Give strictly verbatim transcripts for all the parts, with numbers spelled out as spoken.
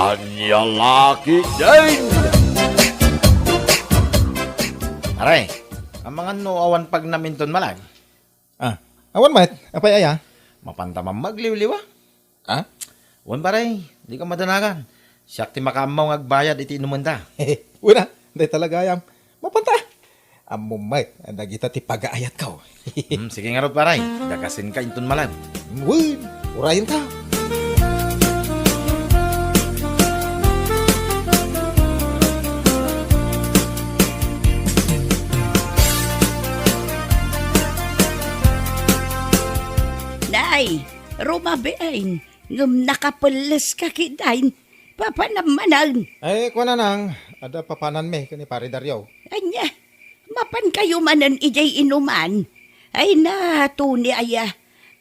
Ania la ketdin? Pare, amangan no awan pagnam inton malag? Ah, awan met. Apay aya? Mapanta man magliwliwa. Ha? Wen, pare, dika madanagan. Siak ti makaammo nga agbayad iti inumenta. Wen a, dayta la gayam. Mapanta. Ammom met a dagita ti pagaayatko. Hmm, sige ngarud, pare. Dagasenka inton malag. Wen, urayenta. Nay, rumabiin, ngem nakapelleska ketdin. Papanam manen. Ay, kuana nang, adda papananmi ken ni Pare Dario. Ania, mapankayo manen idiay inuman? Ay na, Tony aya,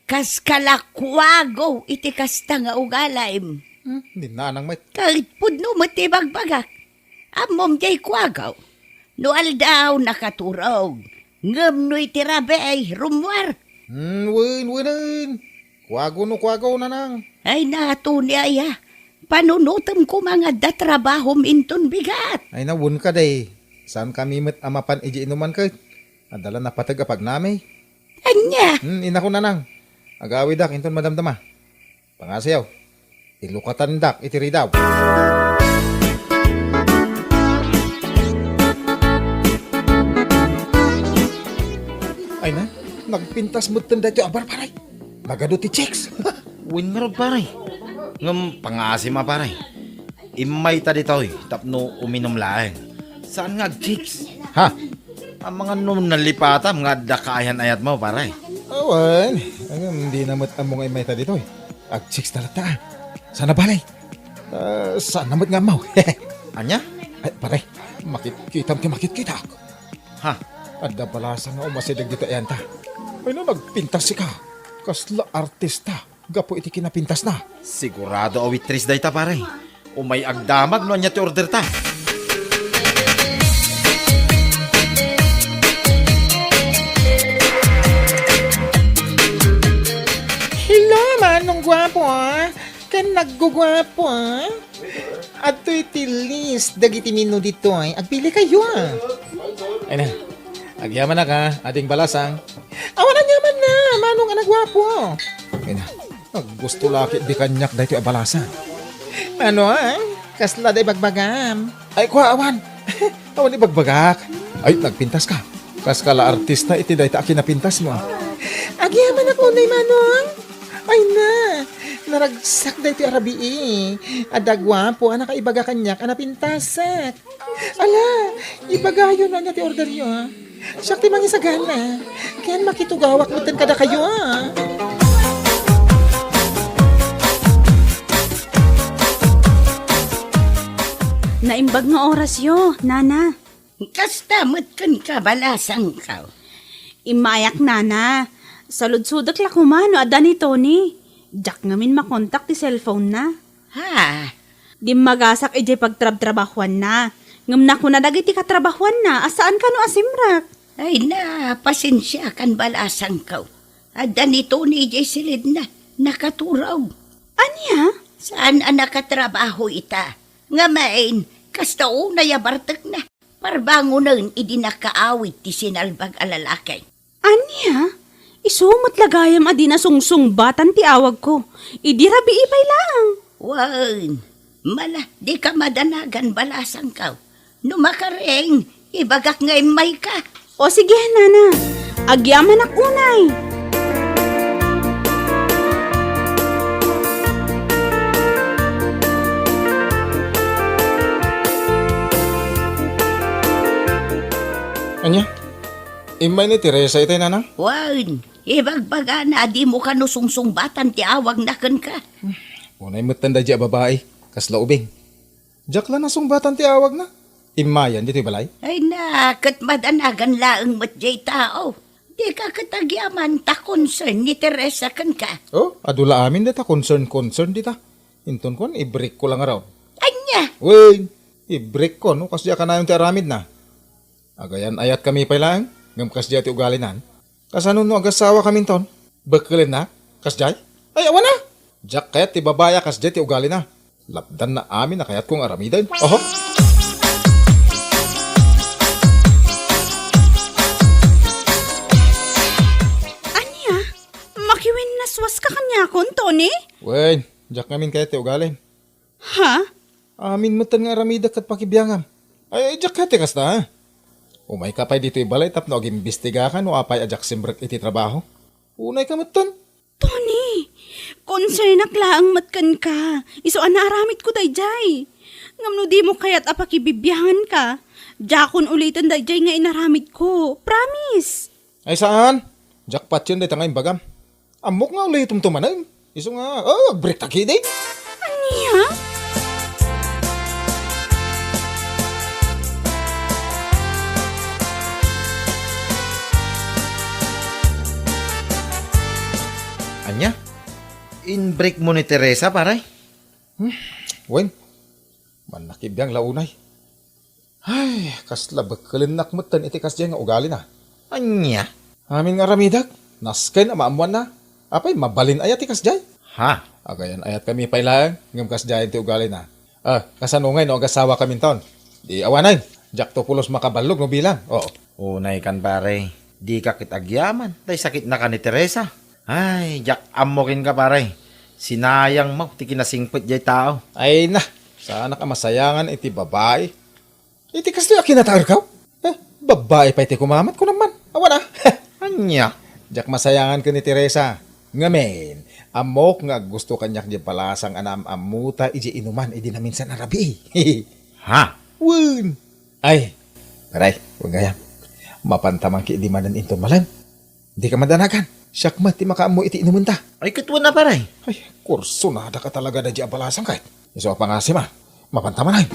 kas kalakuago iti kasta nga ugalim. Hmm, di nanang met. Ket pudno met ti ibagbagak. Ammom diay kuagaw. No aldaw, nakaturog. Ngem no iti rabii, rummuar. Hmm, wen, wenen. Kuago no kuagaw, nanang. Ay na, Tony aya. Panunotem koma nga adda trabahom inton bigat. Ay na, wen kadi. Saan kami met a mapan idiay inuman ket adda la napateg a pagnami. Ania? Hmm, inako, nanang. Agawidak inton madamdama. Pangasiyo, ilukatandak iti ridaw. Ay na, nagpintas metten daytoy a bar, pare. Nagadu ti chicks. Wen ngarud, pare. Ngem pangaasim a, pare. Immayta ditoy tapno uminum laeng. Saan nga agchicks? Ha? Amangan no nalipatam nga adda kaayan-ayatmo, pare. Awan. Ngem dina met ammo nga immayta ditoy. Agchicks talaga ta. Saan a bale? Ah, saan na met nga ammo? Ania? Ay, pare, makitkitam ti makitkitak. Ha? Adda balasang nga umasideg ditoy ayanta. Ay na, nagpintas sika. Kasla artista. Gapu iti kinapintasna. Sigurado a waitress dayta, pare. Umay agdamag no ania ti orderta. Hello, Manong Guapo, ah. Ken nagguguapo, ah. Adtoy ti list dagiti menu ditoy. Agpili kayo, ah. Ay na. Agyamanak, ah, ading balasang. Awan aniamanna, Manong a naguapo. Ay na. Naggusto la ketdi kaniak daytoy a balasang. Ano, ah? Kasla da ibagbagam? Ay, kua, awan. Awan ibagbagak. Ay, nagpintas ka. Kas ka la artista iti dayta a kinapintas mo. Agyamanak unay, Manong. Ay na, naragsak daytoy a rabii. Adda guapo a nakaibaga kaniak a napintasak. Ala, ibagayo no ania ti orderyo, ah. Siak ti mangisagana. Ken makitugawak metten kadakayo, ah. Naimbag nga orasyo, nana. Kasta met kenka, balasangko. Immayak, nana. Saludsodek la koma no adda ni Tony. Diak ngamin makontak ti cellphone-na. Ha? Dimmagasak idiay pagtrabtrabahuanna. Ngem nakuna dagiti katrabahuanna a saan kano a simrek. Ay na, pasensiakan, balasangko. Adda ni Tony idiay silidna. Nakaturog. Ania? Saan a nakatrabaho ita. Ngamin, kasta unay a bartekna. Parbangonen idi nakaawid ti sinalbag a lalaki. Ania? Isu met la gayam a di nasungsungbatan ti awagko. Idi rabii pay laeng. Wen, mala, dika madanagan, balasangko. No makaring, ibagak nga immayka. O sige, nana. Agyamanak unay. Ania? Immay ni Teresa itay, nanang? Wen, ibagbagana a dimo kano sungsungbatan ti awagna kenka. Unay metten daydi a babai, kasla ubing. Diak la nasungbatan ti awagna. Immayan ditoy balay? Ay na, ket madanagan laeng met diay tao. Dika ket agyaman ta concern ni Teresa kenka. Oh, adu la amin dayta concern-concern dita. Inton kuan, i-break ko la ngarud. Ania? Wen, i-break ko, no? Kasdi a kanayon ti aramidna. Agayan-ayatkami pay laeng, ngem kasdiay ti ugalinan. Kasano no agasawa kaminton? Bekkelennak? Kasdiay? Ay, awan a! Diak kayat ti babai a kasdiay ti ugalina. Lapdanna amin a kayatko nga aramiden. Oho! Ania? Makiwinnaswaska kaniakon, Tony? Wen, diak ngamin kayat ti ugalim. Ha? Amin metten nga aramidek ket pakibiangam. Ay, diak kayat ti kasta, ha? Umayka pay ditoy balay tapno agimbistigaka no apay a diak simrek iti trabaho. Unayka metten. Tony, konsernak laeng met kenka. Isu a naaramidko daydiay. Ngem no dimo kayat a pakibibianganka, diakon uliten daydiay nga inaramidko. Promise. Ay saan? Diak patien dayta nga imbagam. Ammok nga ulitemto manen. Isu nga, oh, agbreak ta ketdi. Ania? Ania? Inbreak mo ni Teresa, pare? Hmm, wen. Mannakibiang la unay. Ay, kasla bekkelennak metten iti kasdiay nga ugalina. Ania? Amin nga aramidek, nasken a maammoanna. Apay, mabalin aya ti kasdiay? Ha? Agayan-ayatkami pay laeng, ngem kasdiayen ti ugalina. Ah, kasano ngay no agasawakaminton? Di awanen, diakto pulos makaballog no bilang. Oo. Unaykan, pare. Dika ket agyaman, tay sakitnaka ni Teresa. Ay, diak ammo kenka, pare. Sinayangmo ti kinasingpet diay tao. Ay na, saanak a masayangan iti babai. Iti kastoy a kinataerkaw? Eh, babai pay ti kumamat, kunam man. Awan a. Ania? Diak masayangan ken ni Teresa. Ngamin, ammok nga aggusto kaniak diay balasang a naam-ammota idiay inuman idi naminsan a rabii. Ha? Wen. Ay, pare, wen gayam. Mapanta man ketdi manen inton malem. Dika madanagan. Siak met ti makaammo iti inumenta. Ay, ket wen a, pare. Ay, kursunada ka talaga daydiay a balasang ket. Isu a pangasim a. Mapanta manen.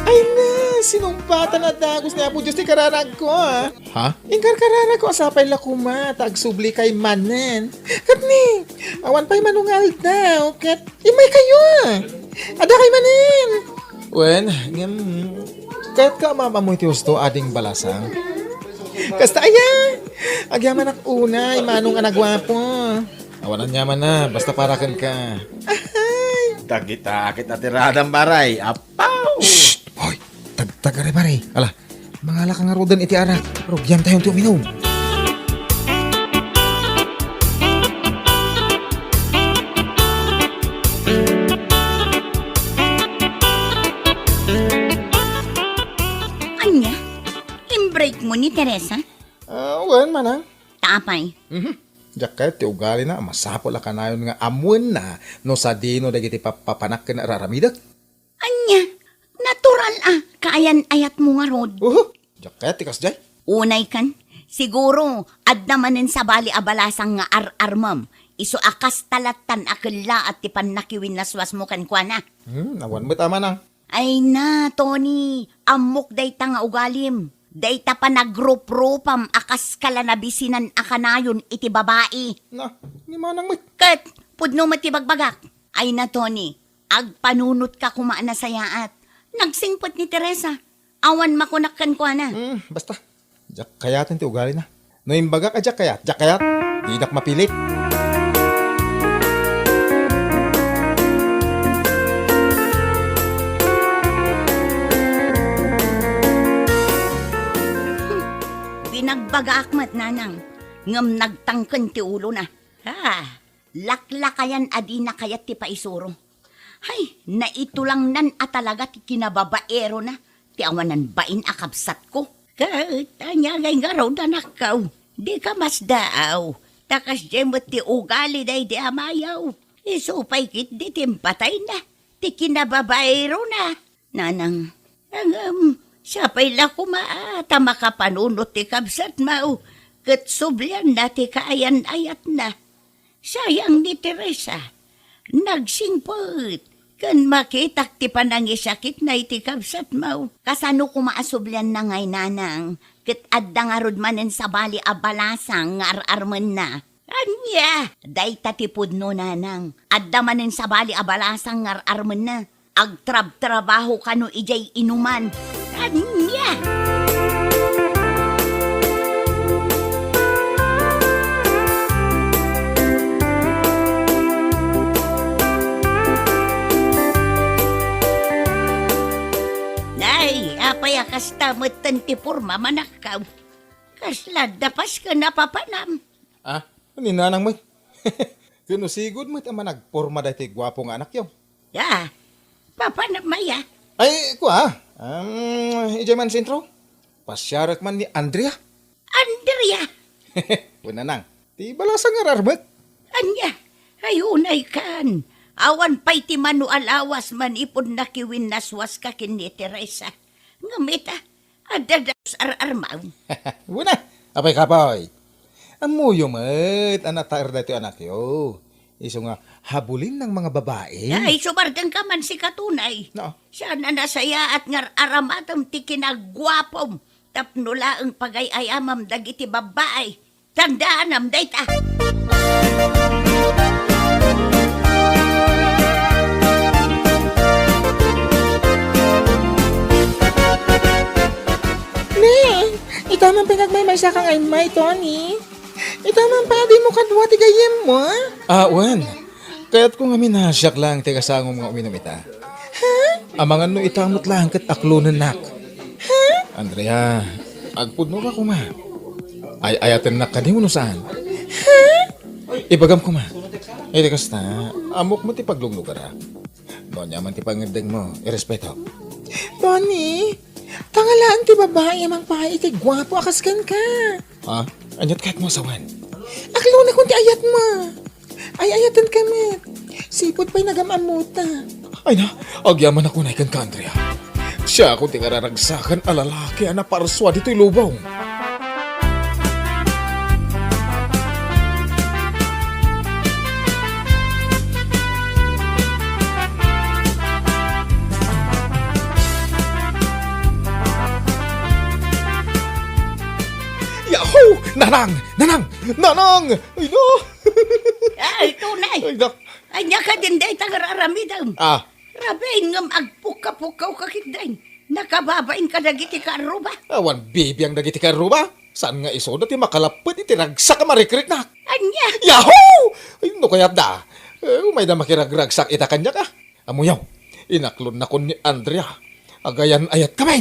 Ay na, sinumpatan a dagus ni Apo Dios ti kararagko, a. Ha? Inkarkararagko a sapay la koma ta agsublikay manen. Ket ni, awan pay manungaldaw, ket immaykayo, a. Adakay manen. Wen, ngem, kayatka a maam-ammo iti husto, ading balasang? Kasta aya, agyamanak unay, manong a naguapo. Awan aniamanna, basta para kenka. Ahay! Dagita ket atiradam, pare. Apaw! Shh! Hoy! Tagtagari, pare. Ala, mangalaka ngaruden iti arak. Rugiantayon ti uminum. Ania? Inbreak mo ni Teresa? Ah, wen, manang. Ta apay? Mhm. Diak kayat ti ugalina a masapul a kanayon nga ammoenna no sadino dagiti pappapanak ken ar-aramidek. Ania? Natural a kaayan-ayatmo ngarud. Uhu, diak kayat ti kasdiay. Unaykan, siguro, adda manen sabali a balasang nga ar-armem, isu a kasta lattan a kellaat ti pannakiwinnaswasmo kenkuana. Hmm, awan met a manang. Ay na, Tony, ammok dayta nga ugalim. Dayta panagruprupam a kaskala nabisinan a kanayon iti babai. Na, ni manang met. Ket, pudno met ti bagbagak. Ay na, Tony, agpanunotka koma a nasayaat. Nagsingpet ni Teresa. Awan makunak kenkuana. Hmm, basta. Diak kayaten ti ugalina. No imbagak a diak kayat, diak kayat. Dinak mapilit. Binagbagaak met, nanang, ngem nagtangken ti ulona. Ha? Laklakayan a dina kayat ti paisuro. Hay, naitulangnan a talaga ti kinababaerona ti awanan bain a kabsatko. Ket ania ngay ngarud, anakko? Dika masdaaw, ta kasdiay met ti ugali daydi amayo. Isu pay ketdi ti impatayna, ti kinababaerona. Nanang, ngem, sapay la koma a ta makapanunot ti kabsatmo, ket sublianna ti kaayan-ayatna. Sayang ni Teresa, nagsingpet, ken makitak ti panangisakitna iti kabsatmo. Kasano koma a sublianna ngay, nanang, ket adda ngarud manen sabali a balasang nga ar-armenna? Ania, dayta ti pudno, nanang. Adda manen sabali a balasang nga ar-armenna. Agtrabtrabaho kano idiay inuman. Ania? Nay, apay a kasta metten ti porma, manakkaw? Kasla dapas ken napapanam? Ah, ni nanang met. Ken usigod met a managporma daytoy guapo nga anakyo. Ya, papanam aya? Ay, kua, um, idiay man sentro. Pasiarek man ni Andrea. Andrea? Wen, nanang, ti balasang nga ar-armek. Ania? Ay, unay kan. Awan pay ti mano a lawas manipud nakiwinnaswaska ken ni Teresa. Ngem ita, adda dagus ar-armaw. Wen a, apay kapoy? Ammoyo met a nataer daytoy anakyo. Isu nga habulin ng mga babae. Ay, subargangka man sika, tunay. No. Saan a nasayaat nga ar-aramatem ti kinaguapom tapno laeng pagay-ayamam dagiti babbai. Tandaanam dayta. Ne, ita man pay nga agmaymaysa kang immay, Tony. Ita man pay a dimo kadua ti gayyemmo, a? Ah, wen. Kayatko nga minasiak laeng ti kasangom nga uminum ita. Ha? Amangan no ita met laeng ket aklonennak. Ha? Andrea, agpudnoka koma. Ay-ayatennak kadi wenno saan? Ha? Ibagam koma. Iti kasta, ammok met ti pagluglugarda. No ania man ti pangngeddengmo, irespeto. Tony, tangalaen ti babai a mangpaay iti guapo a kas kenka. Ha? Aniat kayatmo a sawen? Aklonakon ti ayatmo. Ay-ayatenka met. Sipud pay nagam-ammota. Ay na, agyamanak unay kenka, Andrea. Siakon ti kararagsakan a lalaki a naparsua ditoy lubong. Yahoo! Nanang! Nanang! Nanang! Ay, no! Ay, tunay. Ay, no. Ania kadin dayta nga ar-aramidem? Ah. Rabiin ngem agpukka-pukkawka ketdin. Nakababain kadagiti kaarruba. Awan bibiang dagiti kaarruba. Saan nga isuda ti makalappet iti ragsak a marikriknak? Ania? Yahoo! Ay, no kayatda? Eh, umayda makiragragsak ita kaniak, a. Ammoyo, inaklonnakon ni Andrea. Agayan-ayatkami.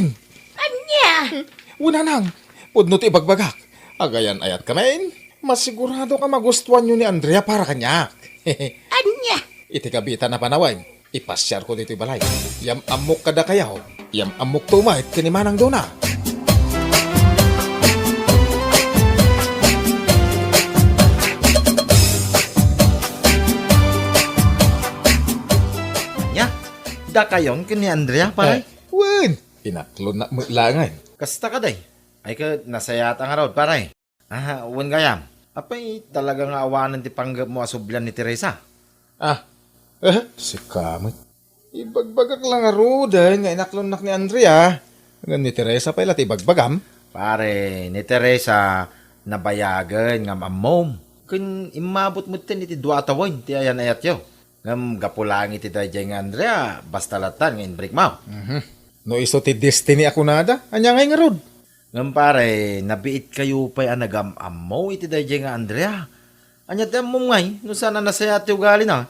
Ania? Wen, nanang, pudno ti ibagbagak. Agayan-ayatkami. Masiguradok a magustuanyo ni Andrea para kaniak. Ania? Iti kabita a panawen, ipasiarko ditoy balay. Yam-ammok kadakayo. Yam-ammokto met ken ni Manang Dona. Ania? Dakayon ken ni Andrea, pare? Eh, wen, inaklonnak met laengen. Kasta kadi? Ay, ket nasayaat ngarud, pare. Ah, wen gayam. Apay, talaga nga awanen ti panggepmo a sublian ni Teresa? Ah, eh, sika met. Ibagbagak la ngaruden nga inaklonnak ni Andrea. Ngem ni Teresa pay la ti ibagbagam. Pare, ni Teresa, nabayagen nga am-ammom. Ken immabut metten iti dua a tawen ti ayan-ayatyo. Ngem gapu laeng iti daydiay nga Andrea, basta lattan nga inbrikmo. Mhm. No isu ti destiny a kunada, ania ngay ngarud? Ngem pare, nabiitkayo pay a nagam-ammo iti daydiay nga Andrea. Ania ti ammom ngay no saan a nasayaat ti ugalina?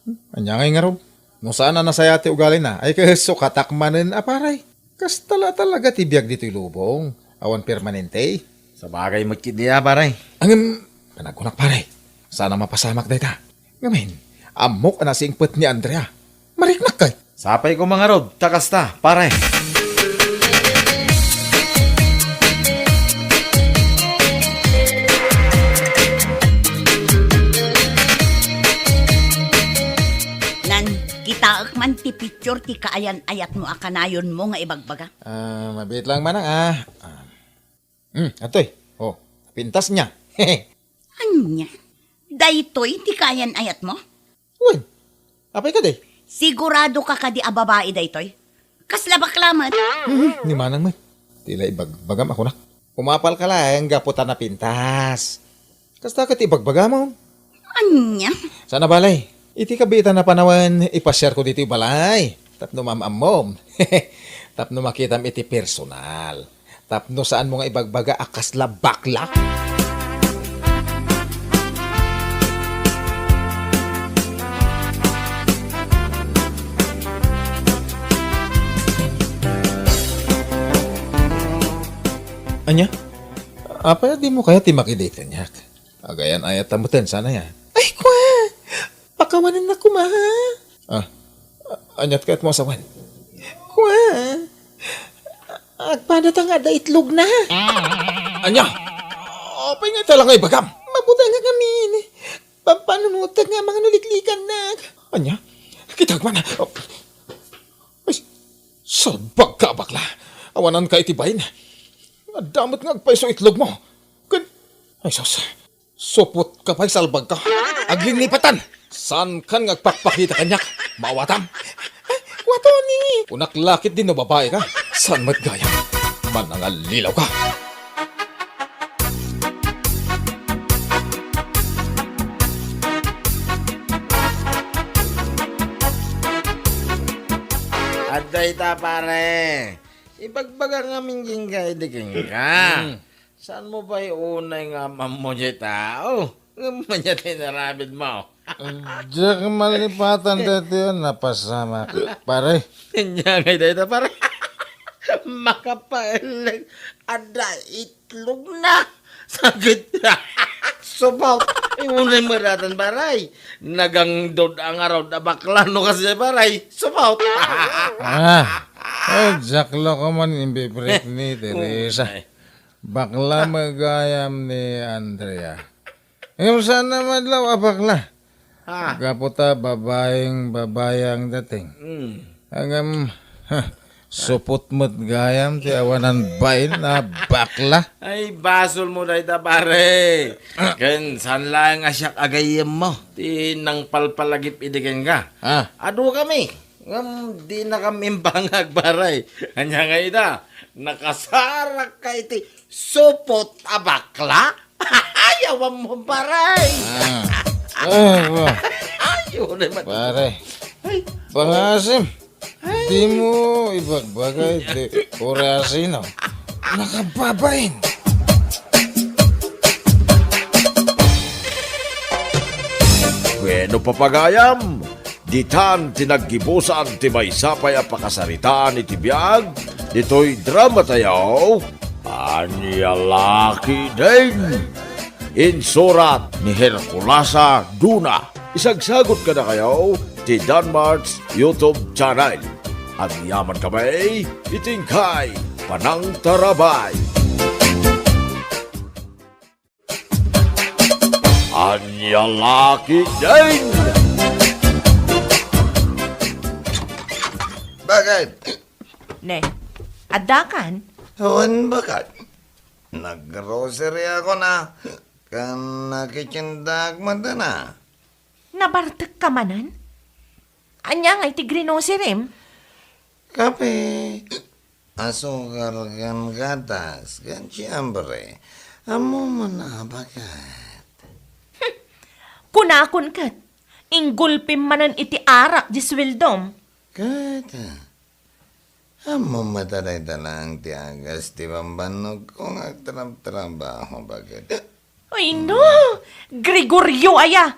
Hmm, ania ngay ngarud? No saan a nasayaat ti ugalina, ay ket sukatak manen a pare. Kasta la talaga ti biag ditoy lubong. Awan permanente. Sabagay met ketdi a, pare. Ngem, panagkunak, pare. Saan a mapasamak dayta. Ngamin, ammok a nasingpet ni Andrea. Mariknak kay? Sapay koma ngarud, ta kasta, pare. Nan, kitaek man ti picture ti kaayan-ayatmo a kanayonmo nga ibagbaga. Ah, mabiit lang manang, ah. Ah. Hmm, atoy. Oh, napintas niya. Ania? Daytoy ti kaayan-ayatmo? Wen, apay kadi? Sigurado ka kadi a babai daytoy? Kasla bakla met. Hmm, ni manang met. Ti la ibagbagam a kunak. Umapal ka laeng gapu ta napintas. Kasta ket ibagbagamon. Ania? Saan a bale, iti kabiitan a panawen, ipasiarko ditoy balay tapno maam-ammom. Tapno makitam iti personal. Tapno saanmo nga ibagbaga a kasla bakla. Ania? Apay a dimo kayat ti makidate kaniak? Agayan-ayat ta metten, saan aya? Ay, kua! Pakawanennak koma, ha? Ah, a-, aniat kayatmo a sawen? Kua! Agpadata nga adda itlogna. Ania? Apay nga ita la nga ibagam? Mabutengak ngamin. Pampanunotek nga mangan no liklikannak. Ania? Kitagman. Ay, salbagka a bakla. Awananka iti bain. Adda met nga agpayso itlogmo. Ken, ay sus, supotka pay, salbagka. Aglinnipatan. Saankan nga agpakpakita kaniak. Maawatam. Kua, Tony. Kunak la ketdin no babaika. Saan met gayam? Manangallilaw ka. Adda ita, pare. Ibagbaga ngamin kenka idi kenka. Hmm. Saanmo pay unay nga am-ammo diay tao? Ngem ania ti inaramidmo? Diak malipatan daytoy a napasamak, pare. Ania ngay dayta, pare? Makapaelleng, adda itlogna. Sakit. Subaw. Ay, unay met daytan, pare. Nagangdod a ngarud a bakla no kasdiay, pare. Subaw. Ah, eh, diak la koma imbibirik ni Teresa. Unay. Bakla met gayam ni Andrea. Ngem saan a madlaw a bakla. Ah. Gapu ta babaeng babai ang dating. Mm. Ngem, ha, supot met gayam ti awanan bain a bakla. Ay, basolmo dayta, pare. Ah. Ken saan laeng a siak a gayyemmo ti nangpalpalagip idi kenka. Ah. Adu kami. Ngem dinakam imbangag, pare. Ania ngay ita? Nakasarakka iti supot a bakla? Ay, awan mo, pare. Ah. Ah, wa. Ay, unay mat- Pare. Ay. Pangasim. Ay. Dimo ibagbaga iti uri a sino. Nakababain. Bueno, papagayam. Ditan ti naggibusan ti maysa pay a pakasaritaan iti biag ditoy drama tayo, Ania La Ketdin. Insurat ni Herculasa Duna. Isagsagut kadakayo ti Danmart's YouTube channel. Agyaman kami iti inkay panangtarabay. Ania La Ketdin! Bakit? Ne, addakan? Wen, bakit? Nag-grocery ako na, kan nakitsindak man na. Nabartek ka manen? Ania nga iti grinoserim? Kape, asukar, ken gatas, ken siyempre, ammom a baket. Kunakon ket, inggulpim manen iti arak di sueldom. Ket, ammom met a dayta laeng ti agas ti bambannogko nga agtrabtrabaho, baket. Ay, no! Gregorio aya!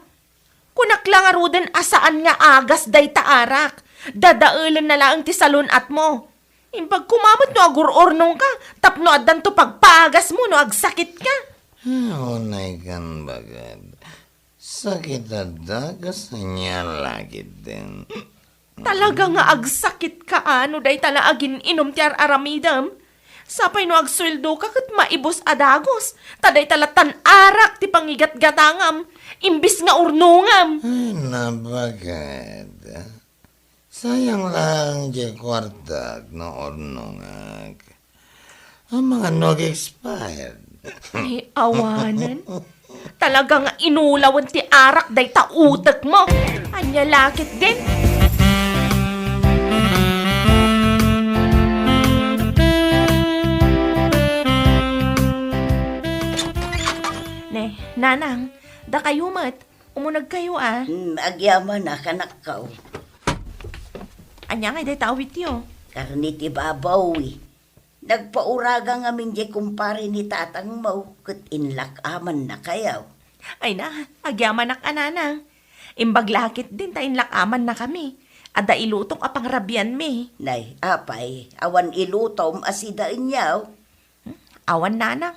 Kunak la ngaruden a saan nga agas dayta arak. Dadaelen na laeng ti salun-atmo. Imbag koma met no agur-urnongka tapno addanto pagpaagasmo no agsakitka. Ah, unay kan, baket. Sakit a dagas, ania La Ketdin. Talaga nga agsakitka, a, no dayta la agin-inom ti ar-aramidem. Sapay no agsueldoka ket maibus a dagus, ta dayta la tan-arak ti pangigatgatangam, imbis nga urnongam. Ay, nabaket. Sayang laeng diay kuartak no urnongak. Amangan no ag-expired. Ay, awanen. Talaga nga inulawen ti arak dayta utekmo. Ania La Ketdin? Ne, nanang, Dakayo met, umunegkayo a. Hmm, agyamanak, anakko. Ania ngay dayta awityo? Karne ti baboy. Nagpauraga ngamin diay kumpare ni tatangmo, ket inlak-amannakayo. Ay na, agyamanak a nanang. Imbag la ketdin ta inlak-amannakami. Adda ilutok a pangrabianmi. Nay, apay, awan ilutom a sidaenyo? Hmm, awan nanang.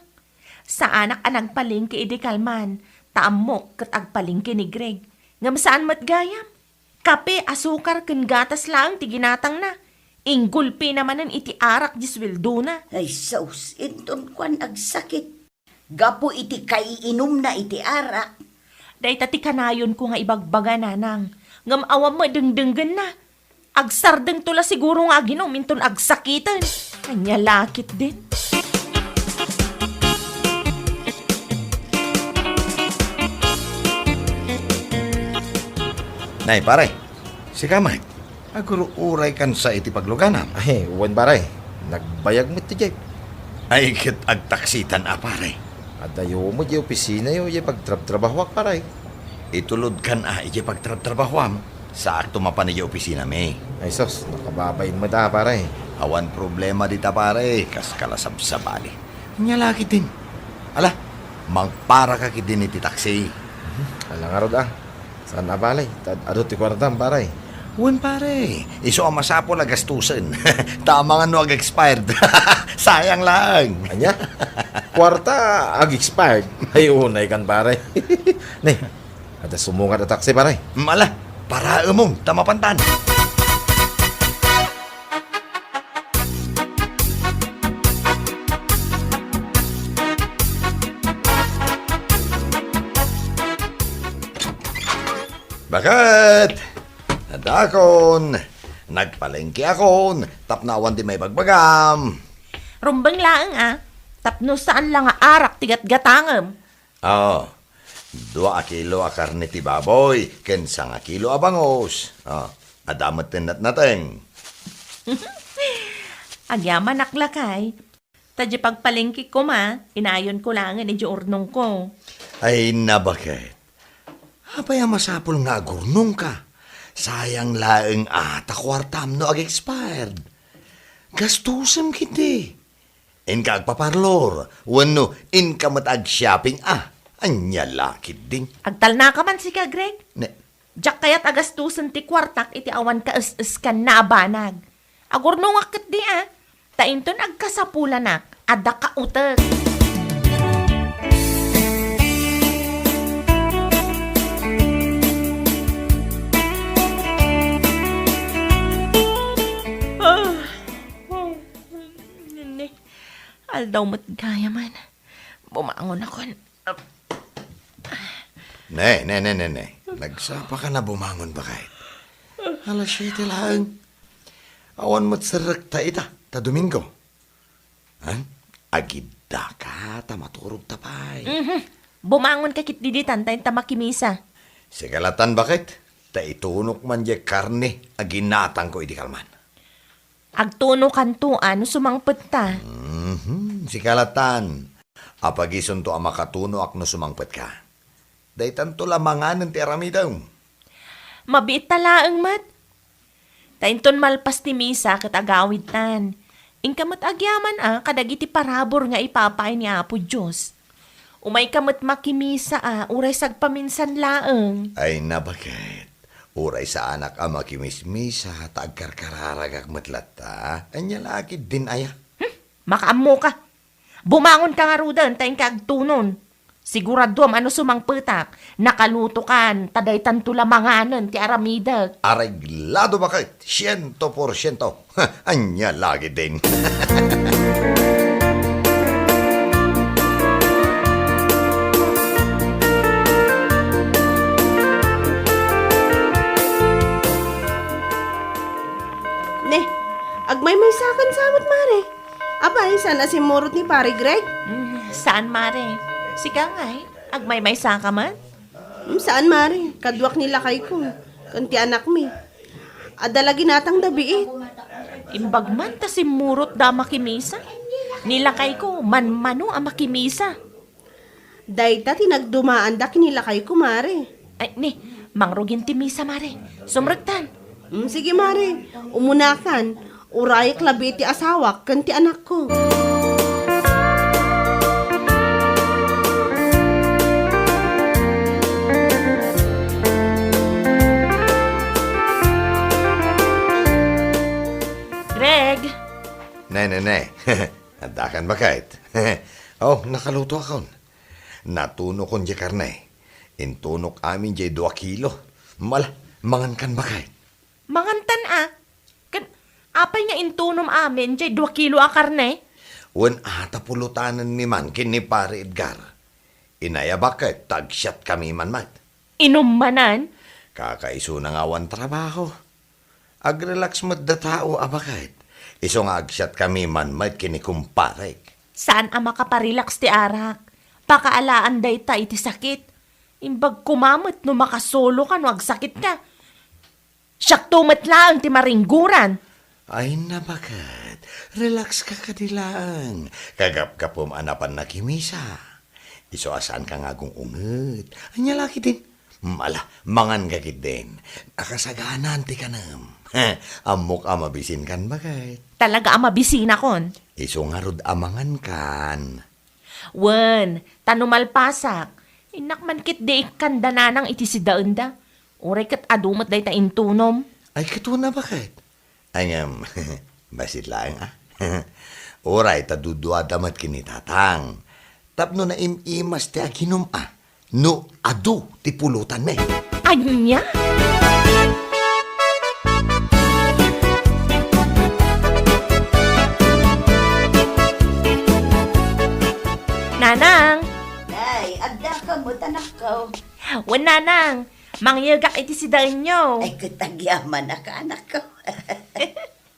Saanak a nagpalengke idi kalman, ta ammok ket agpalengke ni Greg. Ngem saan met gayam. Kape, asukar, ken gatas laeng ti ginatangna. Inggulpina manen iti arak ti suweldona. Ay, sus, inton kuan agsakit. Gapu iti kaiinumna iti arak. Dayta ti kanayonko nga ibagbaga, nanang. Ngem awan met dengdenggenna. Agsardengto la siguro nga aginum inton agsakiten. Ania la ketdin? Nay, pare. Sika met. Agur-uraykan sa iti pagluganam. Ay, wen, pare. Nagbayag met ti jeep. Ay, ket agtaksitan a, pare. Adayo met diay opisinayo, diay pagtrabtrabahoak, pare. Itulodkan a idiay pagtrabtrabahoam. Saakto mapan idiay opisinami. Ay sus, nakababain met a, pare. Awan problema dita, pare. Kaskala sabsabali. Ania la ketdin. Ala, mangparaka ketdin iti taksi. Mhm. Ala ngarud a. Saan a, pare? Ta adu ti kuartam, pare. Wen, pare. Isu a masapul a gastusen. Ta amangan no ag-expired. Sayang laeng. Ania? Kuarta ag-expired? Ay, unaykan, pare. Ne, adda sumungad a taksi, pare. Mala, paraemon, ta mapantan. Baket! Adakon! Nagpalengke akon, tapno awan ti maibagbagam. Rumbeng laeng a, tapno saan la nga arak ti gatgatangem. Oo. Dua a kilo a karne ti baboy, ken sanga kilo a bangus. Oh, adda met ti natnateng. Agyamanak lakay. Ta diay pagpalengkek koma, inayonko laengen idiay urnongko. Ay, nabaket. Apay a masapul nga agurnongka? Sayang laeng a ta kuartam no ag-expired. Gastusem ketdi. Inka agpaparlor, wenno inka met ag-shopping a. Ania la ketdin? Agtalnaka man sika, Greg? Ne, Diak kayat a gastusen ti kuartak iti awan kaes-eskanna a banag. Agurnongak ketdi a, ta inton agkasapulanak, adda kautek. Ah, oh, ne, aldaw met gayam. Bumangon akon. Ne, ne, ne, ne, ne. Nagsapaka a bumangon, baket? Alas siete laeng. Awan met serrekta ita, ta Domingo. Han? Agiddaka, ta maturogta pay. Mhm. Bumangonka ketdi ditan ta inta makimisa. Sika latan, baket? Ta itunok man diay karne a ginatangko iti kalman. Agtunokanto a no sumangpetka. Mhm, sika latan. Apagisonto a makatunoak no sumangpetka. Daytanto la manganen ti aramidem. Mabiitta laeng met. Ta inton malpas ti misa ket agawidtan, inka met agyaman a kadagiti parabur nga ipapaay ni Apo Dios. Umayka met makimisa a uray sagpaminsan laeng. Ay, nabaket. Uray saanak a makimismisa ta agkarkararagak met latta. Ania la ketdin aya? Hmm, makaammoka. Bumangonka ngaruden ta inka agtunon. Siguraduam a no sumangpetak, nakalutokan, ta daytanto la manganen ti aramidek. Areglado, baket, siento por siento. Ania la ketdin? Ne, agmaymaysakan sa met, Mare. Apay, saan a simmurot ni Pare Greg? Mm, saan, Mare. Sika ngay, agmaymaysaka met? Mm, saan, Mare. Kaduak ni lakayko, ken ti anakmi. Adda la ginatangda biit. Imbag man ta simmurotda a makimisa. Ni lakayko, manmano a makimisa. Dayta ti nagdumaanda ken ni lakayko, Mare. Ay, ni, mangrugin ti misa, Mare. Sumrektan. Mm, sige, Mare. Umunakan. Urayek labi ti asawak ken ti anakko. Greg! Ne, ne, ne. Addakan, baket. Oh, nakalutoakon. Natunokon diay karne. Intunok amin diay dua kilo. Mala, mangankan, baket. Mangantan a? Ken, apay nga intunom amin diay dua kilo a karne? Wen, a ta pulotanenmi man ken ni Pare Edgar. Inayabak ket ta agsiatkami man met. Inummanan? Kakaisuna nga awan trabaho. Agrelax met da tao a baket. Isu nga agsiatkami man met ken ni kumparek. Saan a makaparelax ti arak? Pakaalaan dayta iti sakit. Imbag koma met no makasoloka no agsakitka. Siakto met laeng ti maringguran. Ay, nabaket. Relax ka kadi laeng. Kagapgapum a napan nakimisa. Isu a saanka nga agung-unget. Ania la ketdin? Mala, manganka ketdin. Akasaganan ti kanem. Ammok a mabisinkan, baket. Talaga a mabisinakon? Isu ngarud a mangankan. Wen, ta no malpasak, innak man ketdi ikkan da nanang iti sidaenda. Uray ket adu met dayta intunom. Ay, ket wen a, baket. Ay ngem, bassit laeng a. Uray ta duduada met ken ni Tatang. Tapno naim-imas ti aginum a. No adu ti pulotanmi. Ania? Nanang! Nay, adda ka met, anakko. Wen, Nanang, mangyegak iti sidaenyo. Ay, ket agyamanak, anakko.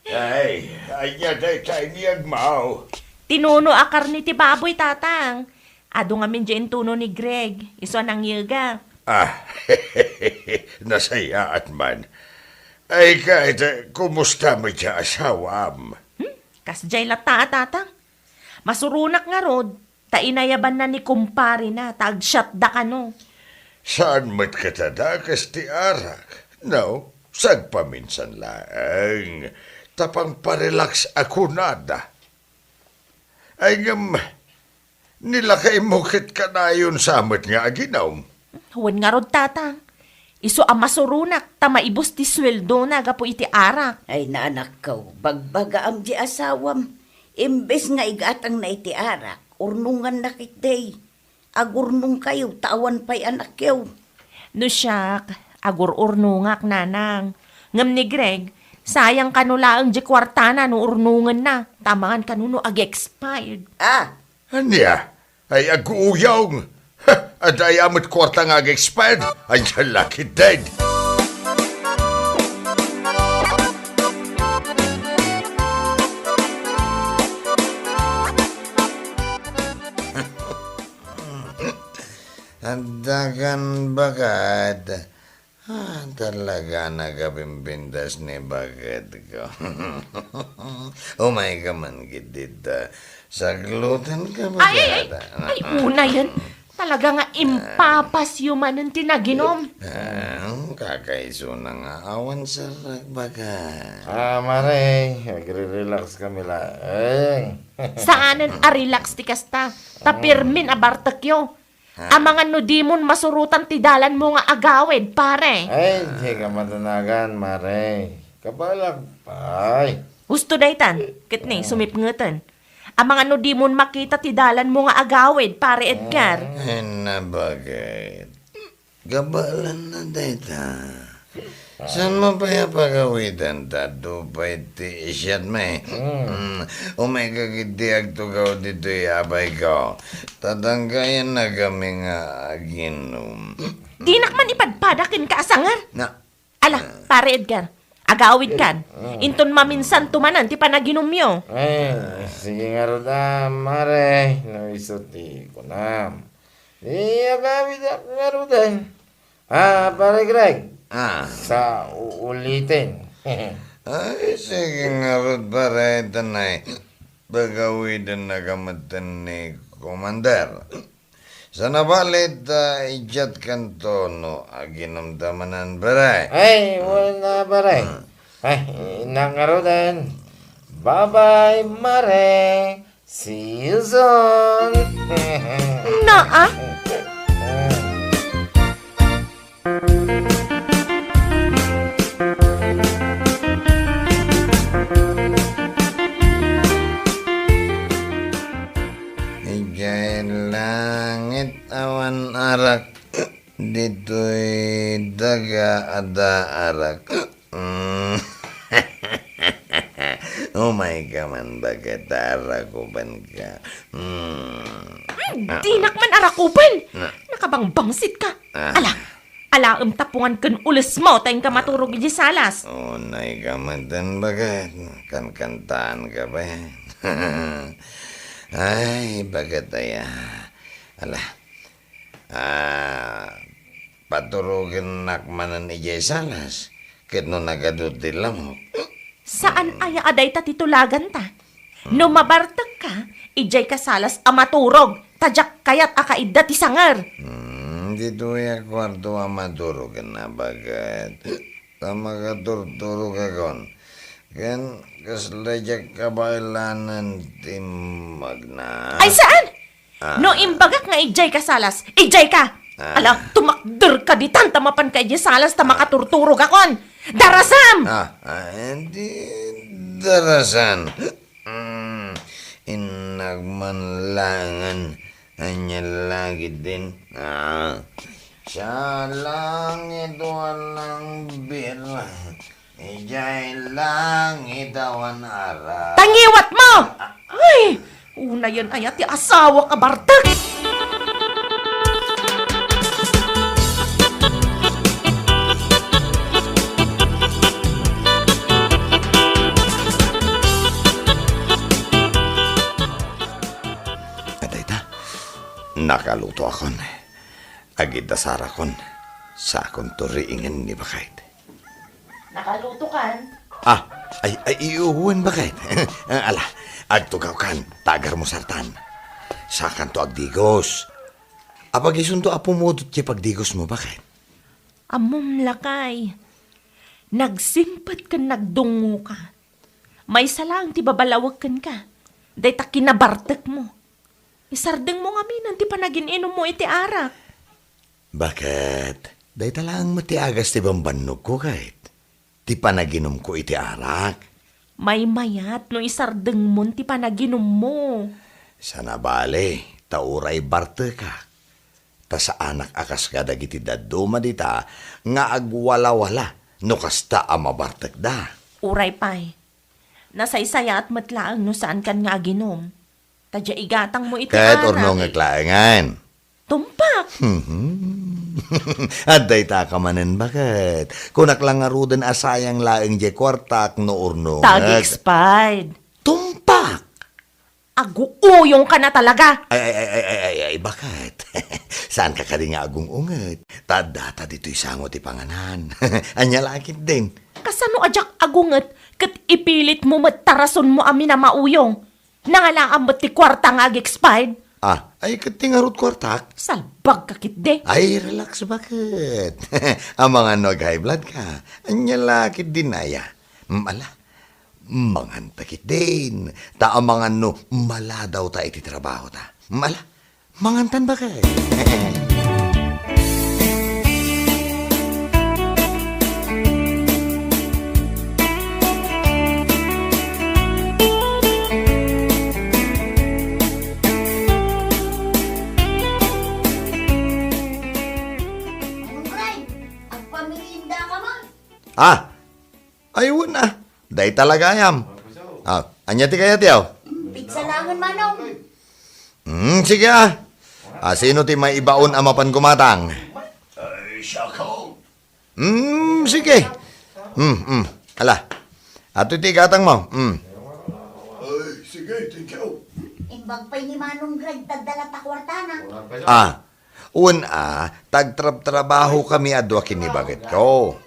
Ay, ania dayta inayabakmo? Ti nuno a karne ti baboy, Tatang. Adu ngamin diay intuno ni Greg, isu a nangyegak. Ah, nasayaat man. Ay, ket, kumusta met ti asawam? Hmm? Kasdiay latta a, Tatang. Masuronak ngarud, ta inayabanna ni kumparena, ta agsiatda kano. Saan met ket a dakes ti arak, no? Sagpaminsan laeng, ta pangparelax a kunada. Ay ngem, ni lakaymo ket kanayon sa met nga aginum? Wen ngarud, Tatang. Isu a masuronak ta maibus ti sueldona gapu iti arak. Ay, anakko, bagbagaam ti asawam. Imbes nga igatangna iti arak, urnonganna ketdi. Agurnongkayo ta awan pay anakyo. No siak, agur-urnongak, Nanang. Ngem ni Greg, sayang kano laeng diay kuartana no urnongenna, ta amangan kano no ag-expired. Ah, Ania? Ay, aguuyong! Ha! Adda aya met kuarta nga ag-expired? Ania la ketdin? Adda kan baket. Ah, talaga nakapimpintas ni baketko. Umayka man ketdi ta saklutanka, ay, ay, ay, baket. Ay, unayen. Talaga nga impapasyo manen ti naginum. Ah, kakaisuna nga awan serrek, baket. Ah, Mare, agre-relax kami laeng. Saanen a relax ti kasta. Ta pirmin a bartekyo. Ha? Amangan no dimon masurotan ti dalanmo nga agawid, pare. Ay, di ka madanagan, Mare. Kabalak pay. Husto daytan, ket ni, sumipngeten. Amangan no dimon makita ti dalanmo nga agawid, Pare Edgar. Ay, nabaket. Kabaelanna dayta. Saanmo pay a pagawiden ta adu pay ti siatmi? Mm. Mm, umayka ketdi agtugaw ditoy, abayko. Tatangkayannakami nga aginum. Dinak man ipadpada kenka a sanger? Na- Ala, Pare Edgar, agawidkan. Mm. Inton maminsanto manen ti panaginumyo. Eh, sige ngarud a, Mare, no isu ti kunam. Di agawidak ngaruden. Ah, Pare Greg. Ah. Sa ulitin. Ay, sige ngarud, pare, tanay. Pagawidennaka metten ni Commander. Sana bale ta idiatkanto no aginumta manen, pare. Ay, wen a, pare. Hmm. Ay, innak ngaruden. Bye-bye, mare. See you soon. Naa? Idiay langit awan arak, ditoy daga adda arak. Mm. Umay ka man, baket, ta arakupanka. Mm. Hmm, dinak man arakupan. Na- Nakabangbangsit ka. Ah. Ala, alaem ta pungan ken ulesmo ta inka maturog idiay salas. Unay ka met, baket. Kankantaanka pay. Ay, baket aya. Ala. Ah, paturogennak manen idiay salas, ket no nagadu ti lamok. Saan aya a dayta ti tulaganta? No mabartekka, idiayka salas a maturog, ta diak kayat a kaidda ti sanger. Hmm, ditoy a kuarto a maturogen, baket. Ta makaturturogakon. Ken kasla diak kabaelanen ti magna. Ay, saan? Ah. No imbagak nga idiayka salas, idiayka! Ah. Ala, tumakderka ditan ta mapanka idiay salas ta makaturturogakon! Darasam! Ah, ah, di darasan. Mm, innak man laengen, ania la ketdin. Ah, sa langit walang bira. Idiay langit awan arak. Tangiwat mo! Ay, unayen aya ti asawak a bartek! Adayta, nakalutoakon. Agiddasarakon, sakonto riingen ni baket. Nakalutokan? Ah, ay, ay, wen, baket. Ala, agtugawkan, ta agarmusartan. Sakanto agdigos. Apag isunto a pumudot ti pagdigosmo, baket? Ammom, lakay. Nagsingpet ken nagdungngoka. Maysa laeng ti babalawek kenka. Dayta kinabartekmo. Isardengmo ngamin ti panagin-inummo iti arak. Baket, dayta laeng met ti agas ti bambannogko ket ti panaginumko iti arak. Maymayat no isardengmon ti panaginummo. Sana bale, ta uray bartekak. Ta saanak a kas kadagiti dadduma dita nga agwalawala no kasta a mabartekda. Uray pay, nasaysayaat met laeng no saankan nga aginum. Ta dia igatangmo iti arak. Ket urnongek laengen. Tumpak! Adda ita ka manen, baket. Kunak la ngaruden a sayang laeng diay kuartak no urnongek. Ta ag-expired. Tumpak! Aguuyongka na talaga! Ay, ay, ay, ay, ay, ay, ay, baket? Saanka kadi nga agung-unget? Ta addata ditoy sango ti panganan. Ania la ketdin? Kasano a diak agunget ket ipilitmo met ta rasonmo a minamauyong? Nangalaam met ti kuarta nga ag-expired? Ah, ay, ket ti ngarud kuartak? Salbagka ketdi. Ay, relax, baket? Amangan no ag-high blood ka. Ania la ketdin aya? Mm, ala, manganta ketdin. Ta amangan no maladawta iti trabahota. Mm, ala, mangantan, baket? Manong Gray, agpamerienda ka man. Ah, ay, wen a. Dayta la gayam. Ah, ania ti kayatyo? Pizza laengen, Manong. Hmm, sige a. Ah, sino ti maibaon a mapan gumatang? Ay, siak. Hmm, sige. Hmm, hmm. Ala. Adtoy ti igatangmo. Hmm. Ay, sige, thank you. Imbag pay ni Manong Greg, ta adda latta kuartana. Ah, wen a, ta agtrabtrabahokami a dua ken ni baketko.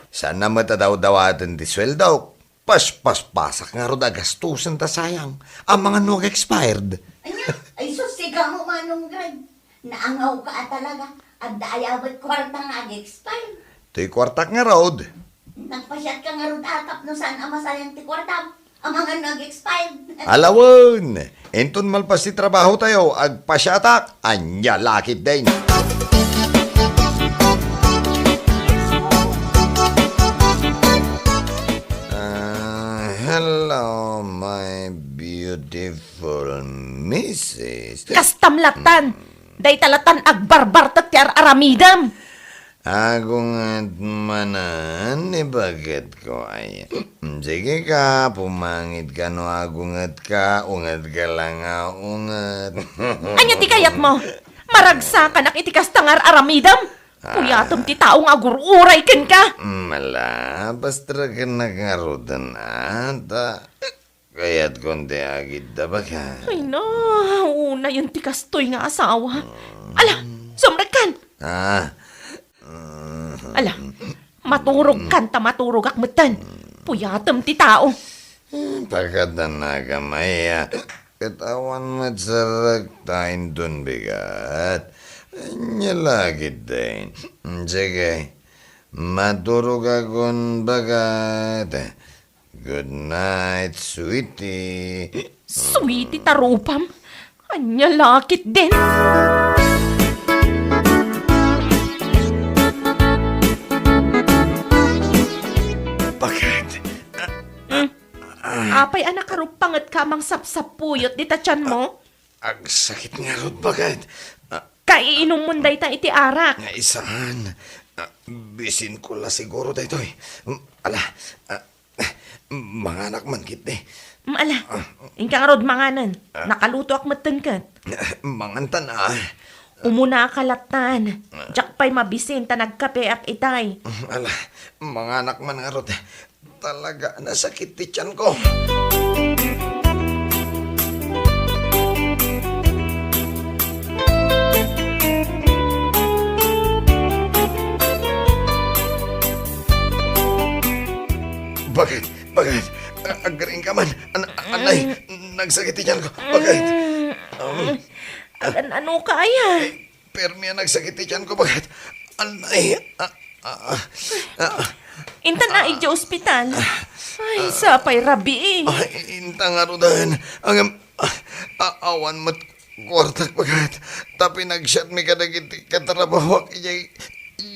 Saan a met a dawdawaten ti sueldok. Paspaspasak ngarud a gastusen ta sayang. Amangan no ag-expired. Ania? Ay, sus, sigamo, Manong Greg. Naangawka a talaga. Adda aya met kuarta nga ag-expire. Toy kuartak ngarud. Nagpasiatka ngarud a tapno saan a masayang ti kuartam. Amangan no ag-expire. Ala wen! Inton malpas ti trabahotayo, agpasiatak. Ania la ketdin. Ah, hello, my beautiful missus. Kastam lattan. Dayta lattan agbarbartek ti ar-aramidem. Agunget manen ni bagitko aya. Sige ka, pumangit ka no agunget ka, unget ka lang a unget. Ania ti kayatmo? Maragsakanak iti kasta nga ar-aramidem? Puyatem ti tao nga agur-uray kenka. Mala, pastrakennak ngaruden, a, ta kayatkon ti agidda, baket. Ay na, unayen ti kastoy nga asawa. Ala, sumrekkan! Ah. Ala, maturogkan ta maturogak metten. Puyatem ti tao. Eh, pakadanaka, Maya. Ket awan met sarrekta inton bigat. Ania la ketdin. Sige, maturogakon, baket. Good night, sweetie. Sweetie ta rupam. Ania la ketdin? Baket? Hmm. Apay a nakarupangetka a mangsapsapuyot dita tianmo? Agsakit ngarud, baket. Ah, kaiinummon dayta iti arak. Ay, saan? Ah, bisinko la siguro daytoy. Mm, ala, ah, manganak man ketdi. Mm, ala, ah, inka ngarud manganen. Ah. Nakalutoak metten ket. Ah, mangantan, a. Umunaka lattan. Ah. Diak pay mabisin ta nagkapeak itay. Mm, ala, manganak man ngarud. Talaga, nasakit ti tianko. Baket? Baket? A-, agriingka man. An-, anay, nagsakit ti tianko. Baket? Um, agan-ano ka aya? Permi a nagsakit ti tianko, baket. Anay, ah, ah, ah, ah. Intan a idiay ospital. Ay, sapay rabii. Ay, inta ngaruden. Ngem, ah, ah, awan met kuartak, baket. Ta pinagsiatmi kadagiti katrabahoak idiay,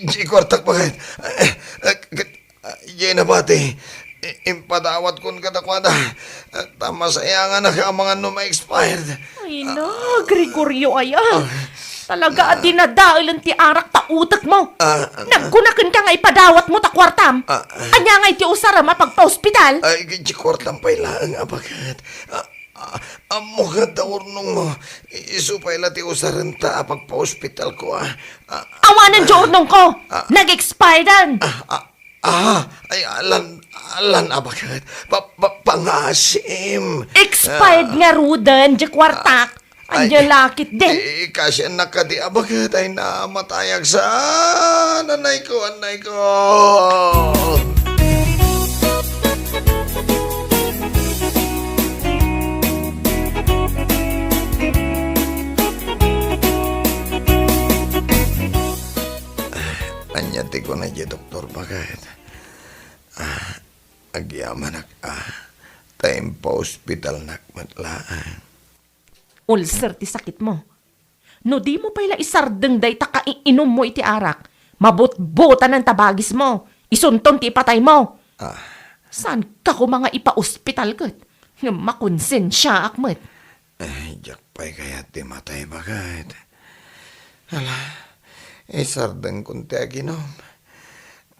idiay kuartak, baket. Eh, eh, ket Ah, idiay nabati, i-, impadawatkon kadakuada, ah, ta masayanganak a mangan no ma-expired. Ay na, Gregorio aya. Ah. Talaga a dinadaelen ti arak ta utekmo. Ah, ah. Nagkunakenka nga ipadawatmo ta kuartam. Ah, ah. Ania ngay ti usarem a pagpaospital? Ay, ti kuartam pay laeng a baket. Ah, ah, ammo ket ta urnongmo. Isu pay la ti usarenta a pagpaospitalko, ah. Ah, awanen ti urnongko. Ah. Nag-expiredan. Ah, ah. Ah, ay, alan, alan a baket. Pa, pa, pangasim. Expired ngaruden, diay kuartak. Ah, ay, ania la ketdin? Eh, kasiannak kadi a baket, ay namatayak sa, anay ko, anay ko. Ania ti kuna diay doktor, baket? Ah, agyamanak, ah, ta impaospitalnak met laeng. Ulcer ti sakitmo. No dimo pay la isardeng dayta kaiinummo iti arak, mabutbotanen ta bagismo, isunton ti ipataymo. Ah. Saanka koma nga ipaospital ket ngem makonsensiaak met. Ay, diak pay kayat ti matay, baket. Ala, isardengkon ti aginum.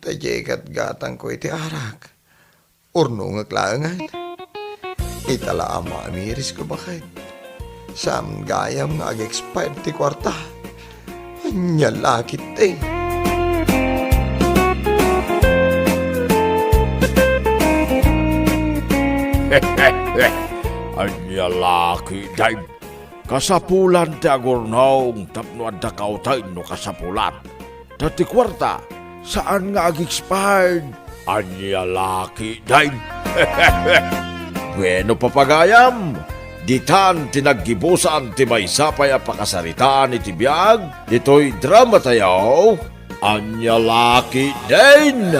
Ta diay gatgatangko iti arak. Urnongek laengen. Ita la a maamirisko, baket. Saan gayam nga ag-expired ti kuarta. Ania la ketdi? Ania la ketdi? Kasapulan ti agurnong tapno adda kauten no kasapulan. Ta ti kuarta, saan nga ag-expired. Ania la ketdi? Bueno, papagayam, Ditan ti naggibusan ti maysa pay a pakasaritaan iti biag ditoy dramatayo, Ania La Ketdin!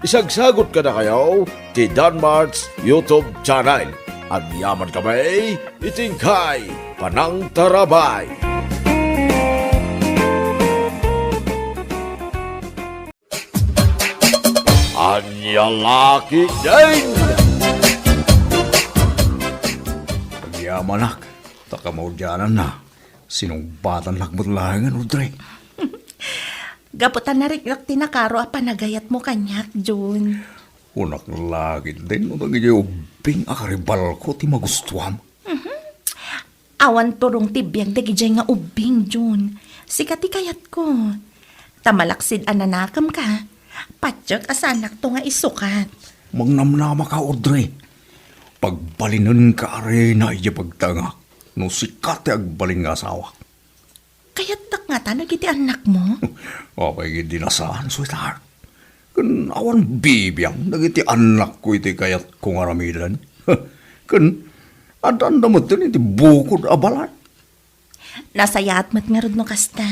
Isagsagut kadakayo ti Danmart's YouTube channel. Agyaman kami iti inkay panangtarabay. Ania La Ketdin! Agyamanak, ta kamaudiananna, sinungbatannak met laengen, Audrey. Gapu ta nariknak ti nakaro a panagayatmo kaniak, Jun. Kunak la ketdin no dagidiay ubbing a karibalko ti magustuam. Awan turong ti biag dagidiay nga ubbing, Jun. Sika ti kayatko. Ta malaksid a nanakemka, patiek a saanakto nga isukat. Mangnamnamaka, Audrey. Pagbalinenka a reyna idiay pagtengak no sika ti agbalin nga asawak. Kayatnak ngata dagiti annakmo? Apay ketdi a saan, sweetheart? Ken awan bibiang dagiti annakko iti kayatko nga aramiden. Ken addanda metten iti bukod a balay. Nasayaat met ngarud no kasta.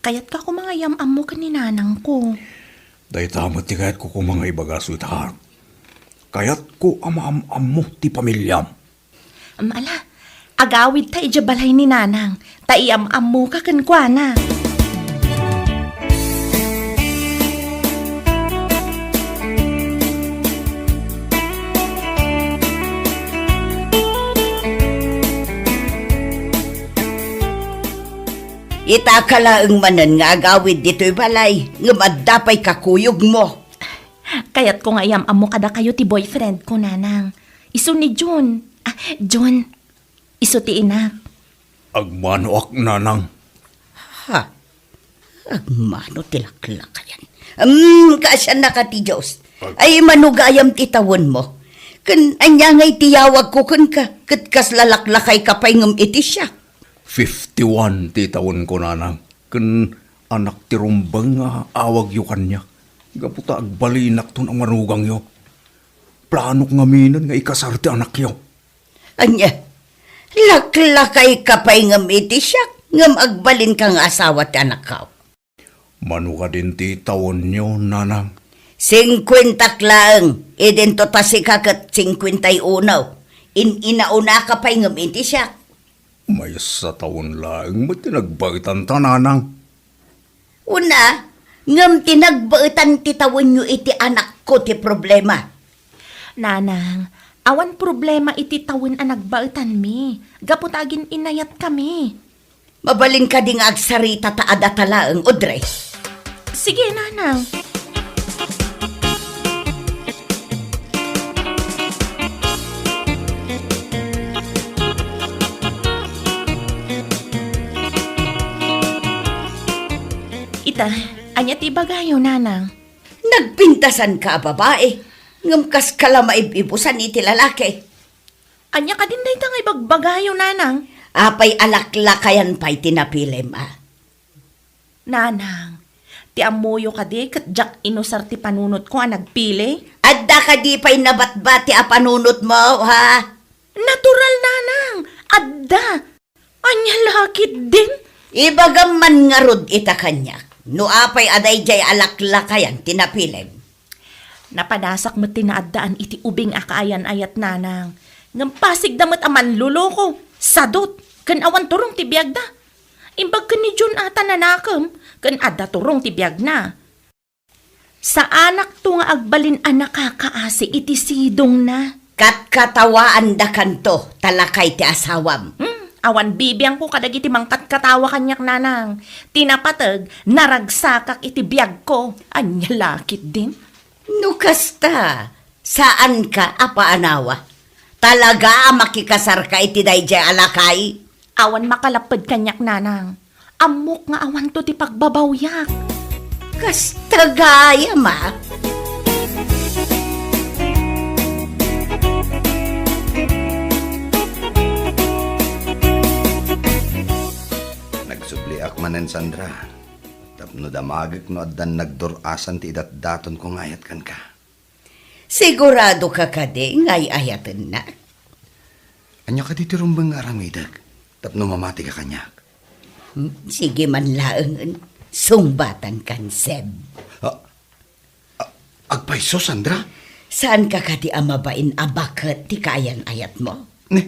Kayatka koma nga iyam-ammo ken ni nanangko. Dayta met ti kayatko koma nga ibaga, sweetheart. Kayatko a maam-ammo ti pamiliam. Am, ala, agawidta idiay balay ni nanang, ta iyam-ammoka kenkuana. Itaka laeng manen nga agawid ditoy balay, ngem adda pay kakuyogmo. Kayatko nga iyam-ammo kadakayo ti boyfriend ko, nanang. Isu ni Jun. Ah, Jun. Isu ti inak. Agmanoak, nanang. Ha? Agmano ti laklakayan. Hmm, kaasiannaka ti Dios. Ag- Ay, mano gayam ti tawenmo. Ken ania ngay ti yawagko kenka, ket kasla laklakayka pay ngem iti siak. Fifty-one ti tawenko, nanang. Ken anak ti rumbeng nga awagyo kaniak. Gapu ta agbalinakton a manugangyo. Planok ngaminen nga ikasar ti anakyo. Ania, laklakayka pay ngem iti siak, ngem agbalinka nga asawa ti anakko. Mano kadin ti tawenyo, nanang? Singkuentak laeng, idinto ta sika ket singkuenta y uno. In-inaunaka pay ngem iti siak. Maysa tawen laeng met ti nagbaetanta, nanang. Una, ngem ti nagbaetan ti tawenyo iti anakko ti problema. Nanang, awan problema iti tawen a nagbaetanmi, gapu ta agin-inayatkami. Mabalin kadi nga agsarita ta adda ta laeng, Audrey? Sige, nanang. Ita, ania ti ibagayo, nanang? Nagpintasanka a babai, ngem kaska la maib-ibusan iti lalaki. Ania kadin dayta nga ibagbagayo, nanang? Apay a laklakayan pay ti napilim, a? Nanang, ti ammoyo kadi ket diak inusar ti panunotko a nagpili? Adda kadi pay nabatbati a panunotmo, ha? Natural, nanang. Adda. Ania la ketdin? Ibagam man ngarud ita kaniak, no apay a daydiay a laklakayan ti napilim. Napanasak met ti naaddaan iti ubing a kaayan-ayat, nanang. Ngem pasigda met a manloloko, sadut, ken awan turong ti biagda. Imbag ken ni Jun a ta nanakem, ken adda turong ti biagna. Saanakto nga agbalin a nakakaasi iti sidongna. Katkatawaandakanto, ta lakay ti asawam. Hmm, awan bibiangko kadagiti mangkatkatawa kaniak, nanang. Ti napateg, naragsakak iti biagko. Ania la ketdin? No kasta, saanka a paanawa. Talaga a makikasarka iti daydiay a lakay? Awan makalapped kaniak, nanang. Ammok nga awanto ti pagbabawyak. Kasta gayam, a. Nagsubliak manen, Sandra, tapno damagek no addan nagdur-asan ti idatdatonko nga ayat kenka. Siguradoka kadi nga ay-ayatennak? Ania kadi ti rumbeng nga aramidek tapno mamati ka kaniak? Hmm, sige man laengen, sungbatankan, Seb. Ah, ah, agpayso, Sandra? Saanka kadi a mabain a baket ti kaayan-ayatmo? Ne,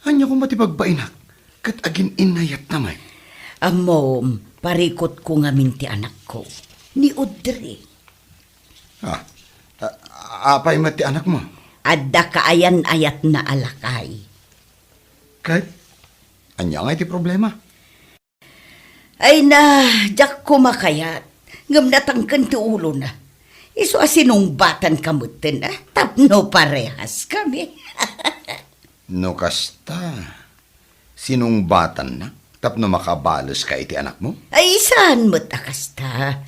ania koma ti bagbainak ket agin-innayat ta met? Ammom, parikutko ngamin ti anakko, ni Audrey. Ah, ah, apay met ti anakmo? Adda kaayan-ayatna a lakay. Ket ania ngay ti problema? Ay na, diak koma kayat, ngem natangken ti ulona. Isu a sinungbatanka metten, a, tapno parehaskami. No kasta, sinungbatannak tapno makabaleska iti anakmo? Ay, saan met a kasta.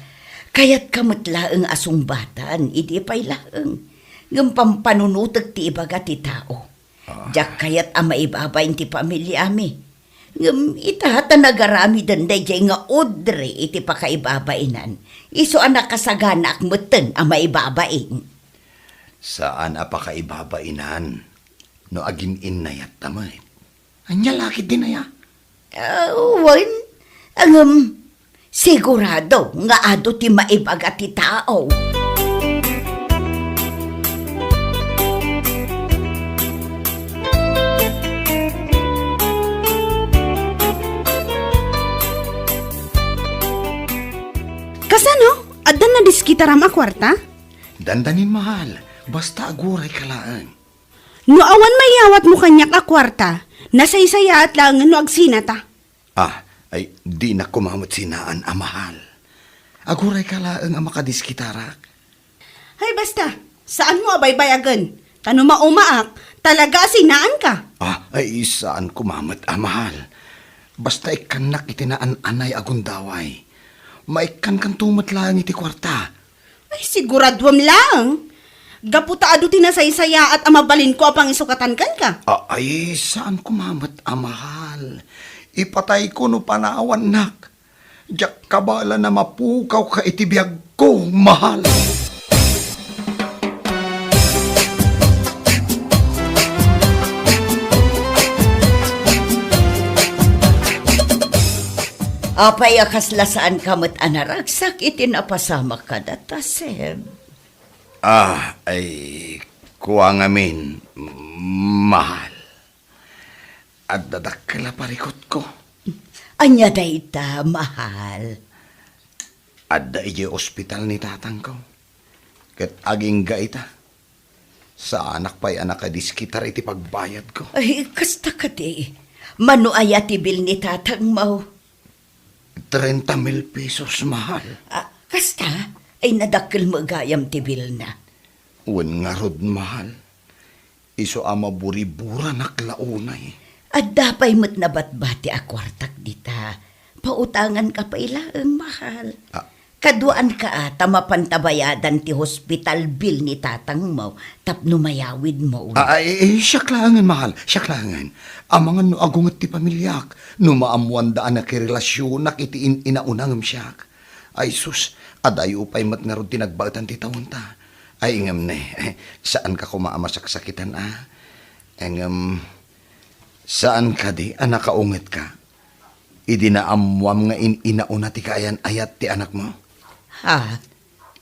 Kayatka met laeng a sungbatan, idi pay laeng. Ngem pampanunotek ti ibaga ti tao. Ah. Diak kayat a maibabain ti pamiliami. Ngem ita ta nagaramiden daydiay nga Audrey iti pakaibabainan, isu a nakasaganaak metten a maibabain. Saan a pakaibabainan no agin-innayat ta met. Ania la ketdin aya? Ah, wen, ngem sigurado nga adu ti maibaga ti tao. Kasano? Adda nadiskitaram a kuarta? Dandanin, mahal. Basta agurayka laeng. No awan mayawatmo kaniak a kuarta, nasaysayaat laengen no agsinata. Ah, ay, dinak koma met sinaan a mahal. Agurayka laeng a makadiskitarak. Ay, basta, saanmo a baybayagen. Ta no maumaak, talaga a sinaanka. Ah, ay, saan koma met a mahal. Basta ikkannak iti naan-anay a gundaway. Maikkankanto met laeng iti kuarta. Ay, siguraduem laeng. Gapu ta adu ti nasaysayaat a mabalinko a pangisukatan kenka. A-, ay, saan koma met a mahal. Ipatayko no panawannak. Diak kabaelan a mapukawka iti biagko, mahal. Apay a kasla saanka met a naragsak iti napasamak kadata, Seb? Ah, ay, kua ngamin, mahal. Adda dakkel a parikutko. Ania dayta, mahal? Adda idiay ospital ni tatangko. Ket agingga ita, saanak pay a nakadiskitar iti pagbayadko. Ay, kasta kadi. Mano aya ti bill ni tatangmo? Treinta mil pesos, mahal. Ah, kasta? Ay, nadakkel met gayam ti bill na. Wen ngarud, mahal. Isu a maburiburanak la unay. Adda pay met nabatbati a kuartak dita. Pautanganka pay laeng, mahal. Ah. Kaduaanka a ta mapanta bayadan ti hospital bill ni tatangmo tapno mayawidmo. Ah, ay, eh, siak laengen, mahal. Siak laengen. Amangan no agunget ti pamiliak, no maammoanda a nakirelasionak iti in-inauna ngem siak. Ay sus, adayo pay met ngarud ti nagbaetan ti taonta. Ay, ngem ne, saanka koma a masaksakitan a. Ngem, saan kadi a nakaungetka idi naammoam nga in-inauna ti kaayan-ayat ti anakmo? Ha?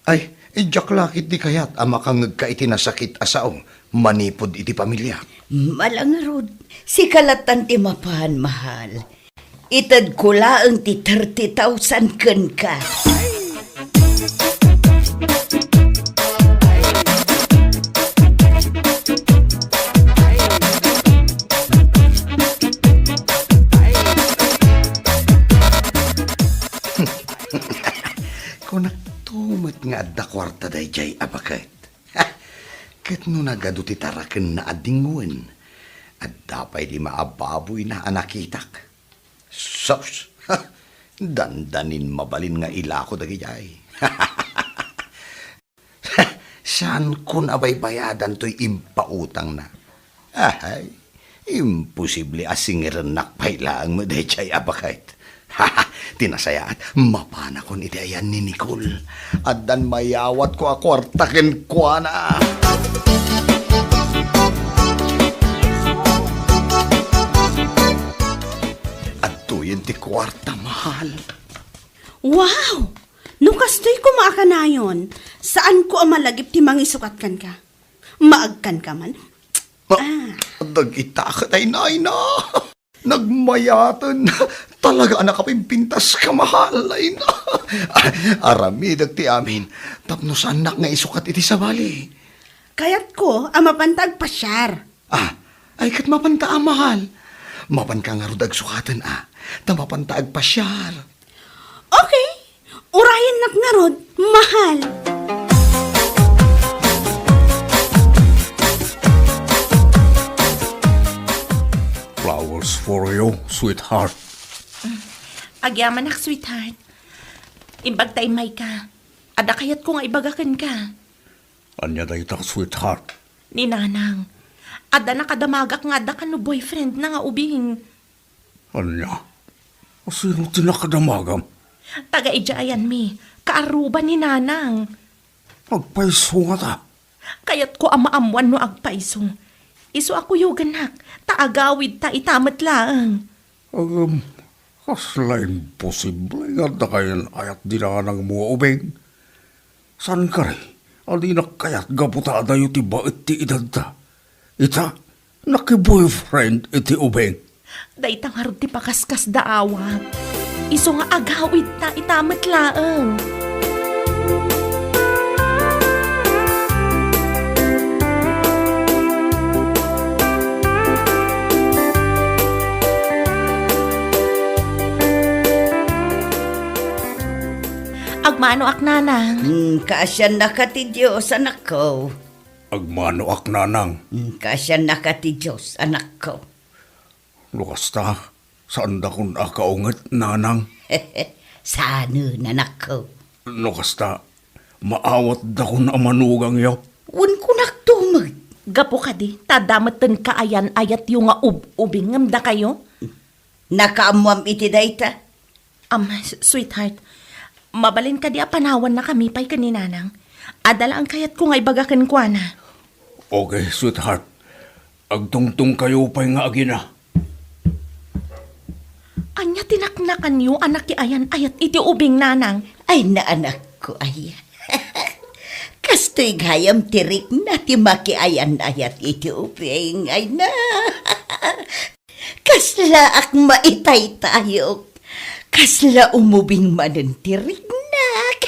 Ay, diak la ketdi kayat a makangngegka iti nasakit a sao manipud iti pamiliak. Ala ngarud, sika lattan ti mapan, mahal. Itedko laeng ti thirty thousand kenka. Kunakto met nga adda kuarta daydiay a baket. Ket no nagadu ti tarakenna a dingwen, adda pay lima a baboyna a nakitak. Sus! Dandanin mabalin nga ilako dagidiay. Saankon a baybayadan toy impautangna. Ahay, imposible a singirennak pay laeng met daydiay a baket. Ti nasayaat, mapanakon iti ayan ni Nicole. Addan mayawatko a kuarta kenkuana. Ti kuarta, mahal. Wow! No kastoy koma a kanayon, saanko a malagip ti mangisukat kenka. Maagkanka man. Ma-, Ah. Dagita ket ay, nay na. Nagmayaten. Talaga a nakapimpintas ka, mahal. Ay na. Aramidek ti amin. Tapno saannak nga isukat iti sabali. Kayatko a mapanta agpasiar. Ah, ay ket mapanta a, mahal. Mapanka ngarud agsukaten a. Ta mapanta agpasiar. Okay. Urayennak ngarud, mahal. Flowers for you, sweetheart. Agyamanak, sweetheart. Imbag ta immayka. Adda kayatko nga ibaga kenka. Ania dayta, sweetheart? Ni Nanang. Adda nakadamagak nga adda kano boyfriendna nga ubing. Ania? Sino ti nakadamagam? Taga idiay ayanmi, kaarruba ni Nanang. Agpayso ngata? Kayatko a maammuan no agpayso. Isu a kuyogennak, ta agawidta ita met laeng. Agam, kasla imposible nga adda kayan-ayat di nanangmo nga ubing. Saan kari a dinak kayat gapu ta adayo ti baet ti edadda? Ita, naki-boyfriend iti ubing. Dayta ngarud ti pakaskasdaawak. Isu nga agawidta ita met laeng. Agmanoak, Nanang. Hmm, kaasiannaka ti Dios, anakko. Agmanoak, Nanang. Hmm, kaasiannaka ti Dios, anakko. No kasta, saandakon a kaunget, Nanang? Saanen, anakko. No kasta, maawatdakon a manugangyo? Wen, kunakto met. Gapu kadi, ta adda metten kaayan-ayatyo nga ub-ubing ngem dakayo? Nakaammoam iti dayta? Am, s-, sweetheart, mabalin kadi a panawannakami pay ken ni Nanang? Adda laeng kayatko nga ibaga kenkuana. Okay, sweetheart. Agtungtongkayo pay nga agina. Ania ti naknakanyo a nakiayan-ayat iti ubing, Nanang? Ay, naanakko, ay. Kastoy gayam ti rikna ti makiayan-ayat iti ubing, ay na. Kaslaak maitaytayok. Kasla umubing manen ti riknak.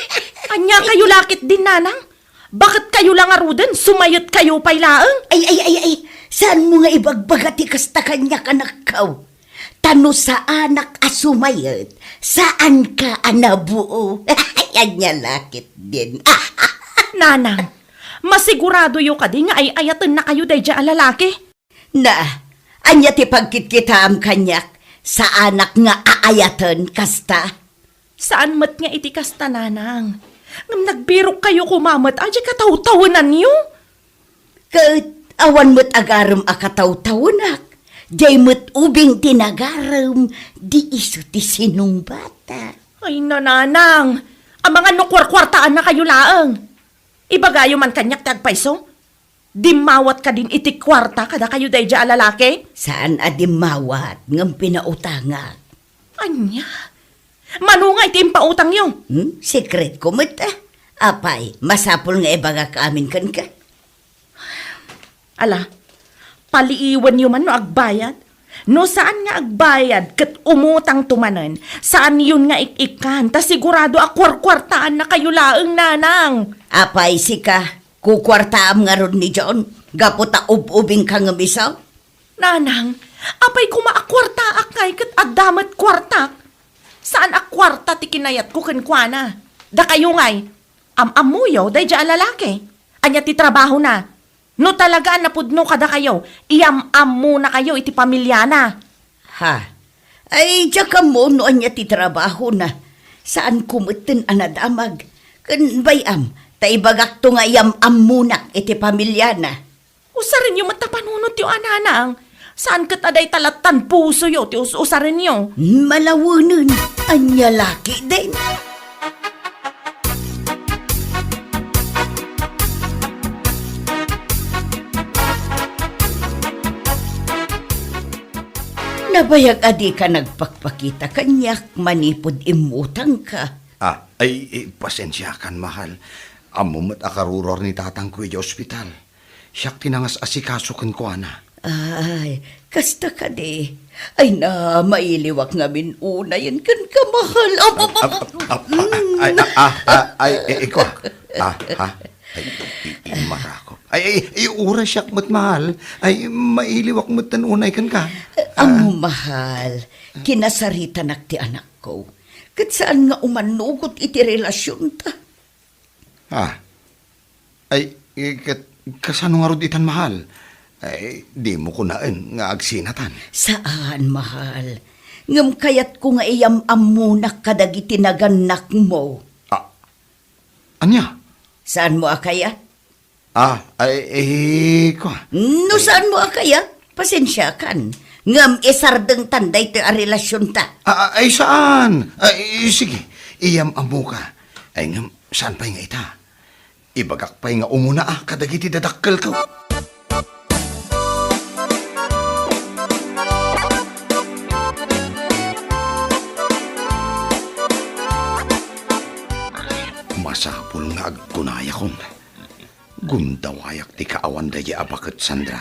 Ania kayo lakit din, Nanang? Baket kayo la ngaruden, sumayet kayo pay laeng? Ay, ay, ay, ay. Saanmo nga ibagbaga ti kasta kaniak, anakko? Ta no saanak a sumayet, saanka a nabuo. Ania lakit din. Nanang, masiguradoyo kadi nga ay-ayatennakayo daydiay a lalaki? Na, ania ti pagkitkitaam kaniak? Saanak nga aayaten kasta? Saan met nga iti kasta, Nanang. Ngem nagbirokkayo koma met a diay katawtawenanyo. Ket awan met agarem a katawtawenak. Diay met ubing ti nagarem, di isu ti sinungbatak. Ay, Nanang, amangan no kuarkuartaannakayo laeng. Ibagayo man kaniak ti agpayso. Dimmawat kadin iti kuarta kadakayo daydiay a lalaki? Saan a dimmawat, ngem pinautangak. Ania? Mano nga iti impautangyo? Hmm? Sekretko met, ah. Apay, masapul nga ibagak amin kenka. Ala, paliiwenyo man no agbayad. No saan nga agbayad ket umutangto manen, saanyon nga ik-ikkan, ta sigurado a kuarkuartaannakayo laeng, Nanang. Apay, sika, kukuartaam ngarud ni John, gapu ta ub-ubingka ngem isu? Nanang, apay koma a kuartaak ngay ket adda met kuartak? Saan a kuarta ti kinayatko kenkuana. Dakayo ngay, am-ammoyo daydiay a lalaki. Ania ti trabahona? No talaga a napudno kadakayo, iyam-ammonakayo iti pamiliana. Ha? Ay, diak ammo no ania ti trabahona. Saanko metten a nadamag. Ken bay-am, ta ibagakto nga iyam-ammonak iti pamiliana. Usarenyo met ta panunotyo a, Nanang. Saan ket a dayta lattan pusoyo ti us-usarenyo. Malawenen, ania lakit din? Nabayag a dika nagpakpakita kaniak manipud immutangka. Ah, ay, eh, pasensiakan, mahal. Ammo met a karuruar ni tatangko idiay ospital. Siak ti nangas-asikaso kenkuana. Ay, kasta kadi. Ay na, mailiwak ngamin unayen kenka, mahal. Ap, ap, ap, ap, ah, ay, ah, ah, ah, ay, eh, eh, kua. Ah, ha? Ay, i-, i-, imarakop. Ay, ay, ay, uray siak met, mahal. Ay, mailiwak met ten unay kenka. Ammo, mahal, kinasaritanak ti anakko. Ket saan nga umanugot iti relasionta. Ah. Ay, eh, ket kasano ngarud itan, mahal? Ay, dimo kunaen nga agsinatan. Saan, mahal. Ngem kayatko nga iyam-ammonak kadagiti nagannakmo. Ah, ania? Saanmo a kayat? Ah, ay, eh, kua. No saanmo a kayat, pasensiakan. Ngem isardengtan daytoy a relasionta. Ah, ah, ay, saan? Ay, sige, iyam-ammoka. Ay, ngem saan pay nga ita? Ibagak pay nga umuna a kadagiti dadakkelko. Masapul nga agkunayakon. Gundawayak ti kaawan daydiay a baket, Sandra.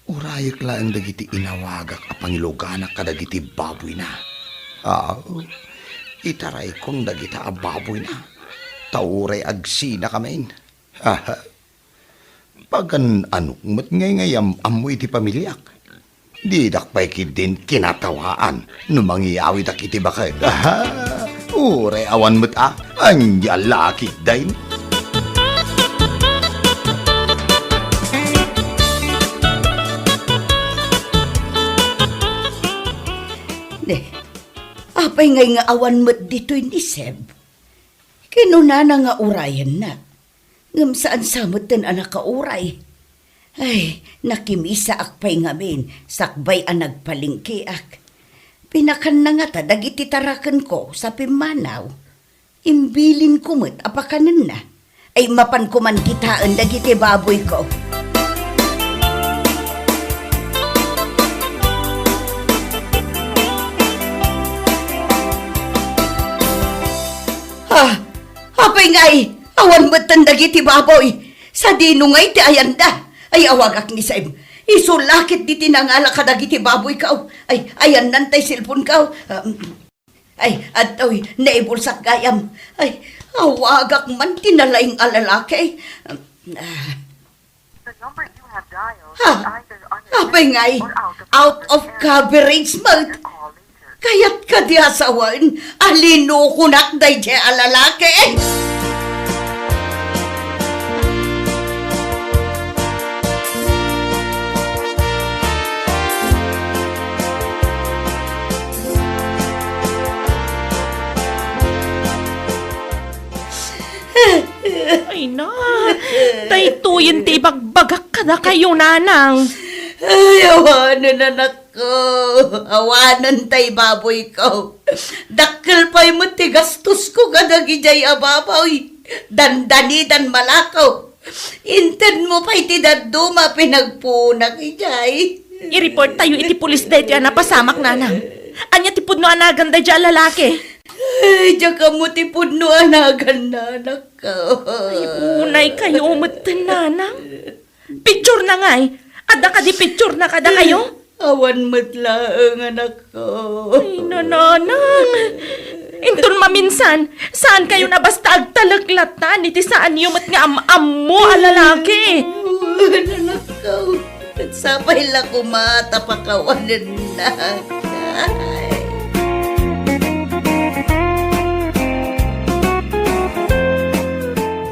Urayek laeng dagiti inawagak a pangiluganak kadagiti baboyna. Aw, itaraykon dagita a baboyna, ta uray agsinakamin. Aha. Pagan-anok met ngay nga iyam-ammo iti pamiliak. Didak pay ketdin kinatawaan no mangiyawidak iti baket. Aha! Uray awan met a, ania la ketdin? Ne, apay ngay nga awan met ditoy ni Seb? Kinunana nga urayenna. Ngem saan sa metten a nakauray. Ay, nakimisaak pay ngamin sakbay a nagpalengkeak. Pinakanna ngata dagiti tarakenko sa pimmanaw. Imbilinko met a pakanenna. Ay, mapanko man kitaen dagiti baboyko. Ah, apay ngay, awan metten dagiti baboy. Sadino ngay ti ayanda? Ay, awagak ni Saim. Isu la ketdi ti nangala kadagiti baboyko. Ay, ayanna tay cellphoneko. Um, ay, adtoy, naibulsak gayam. Ay, awagak man ti nalaing a lalaki. Um, ah. The number you have dialed Ha? is either unavailable Apay ngay, or out of out of coverage area. Coverage mode. Your call later. Kayat kadi a sawen a linukonak daydiay a lalaki? Ay na, daytoyen ti ibagbagak kadakayo, nanang. Ay, awanen, anakko. Awanen tay baboyko. Dakkel pay met ti gastosko kadagidiay a baboy. Dandanidan malakaw. Intedmo pay ti dadduma a pinagpunak idiay. I-report tayo iti pulis daytoy a napasamak, nanang. Ania ti pudno a nagan daydiay a lalaki? Ay, diak ammo ti pudno a naganna, anakko. Ay, unay kayo metten, nanang. Picture na ngay. Adda kadi picture na kadakayo? Awan met laeng, anakko. Ay, nanang. Inton maminsan, saan kayo na basta agtalek latta iti saanyo met nga am-ammo a lalaki? Awan, anakko. Sapay la koma ta pakawanennak.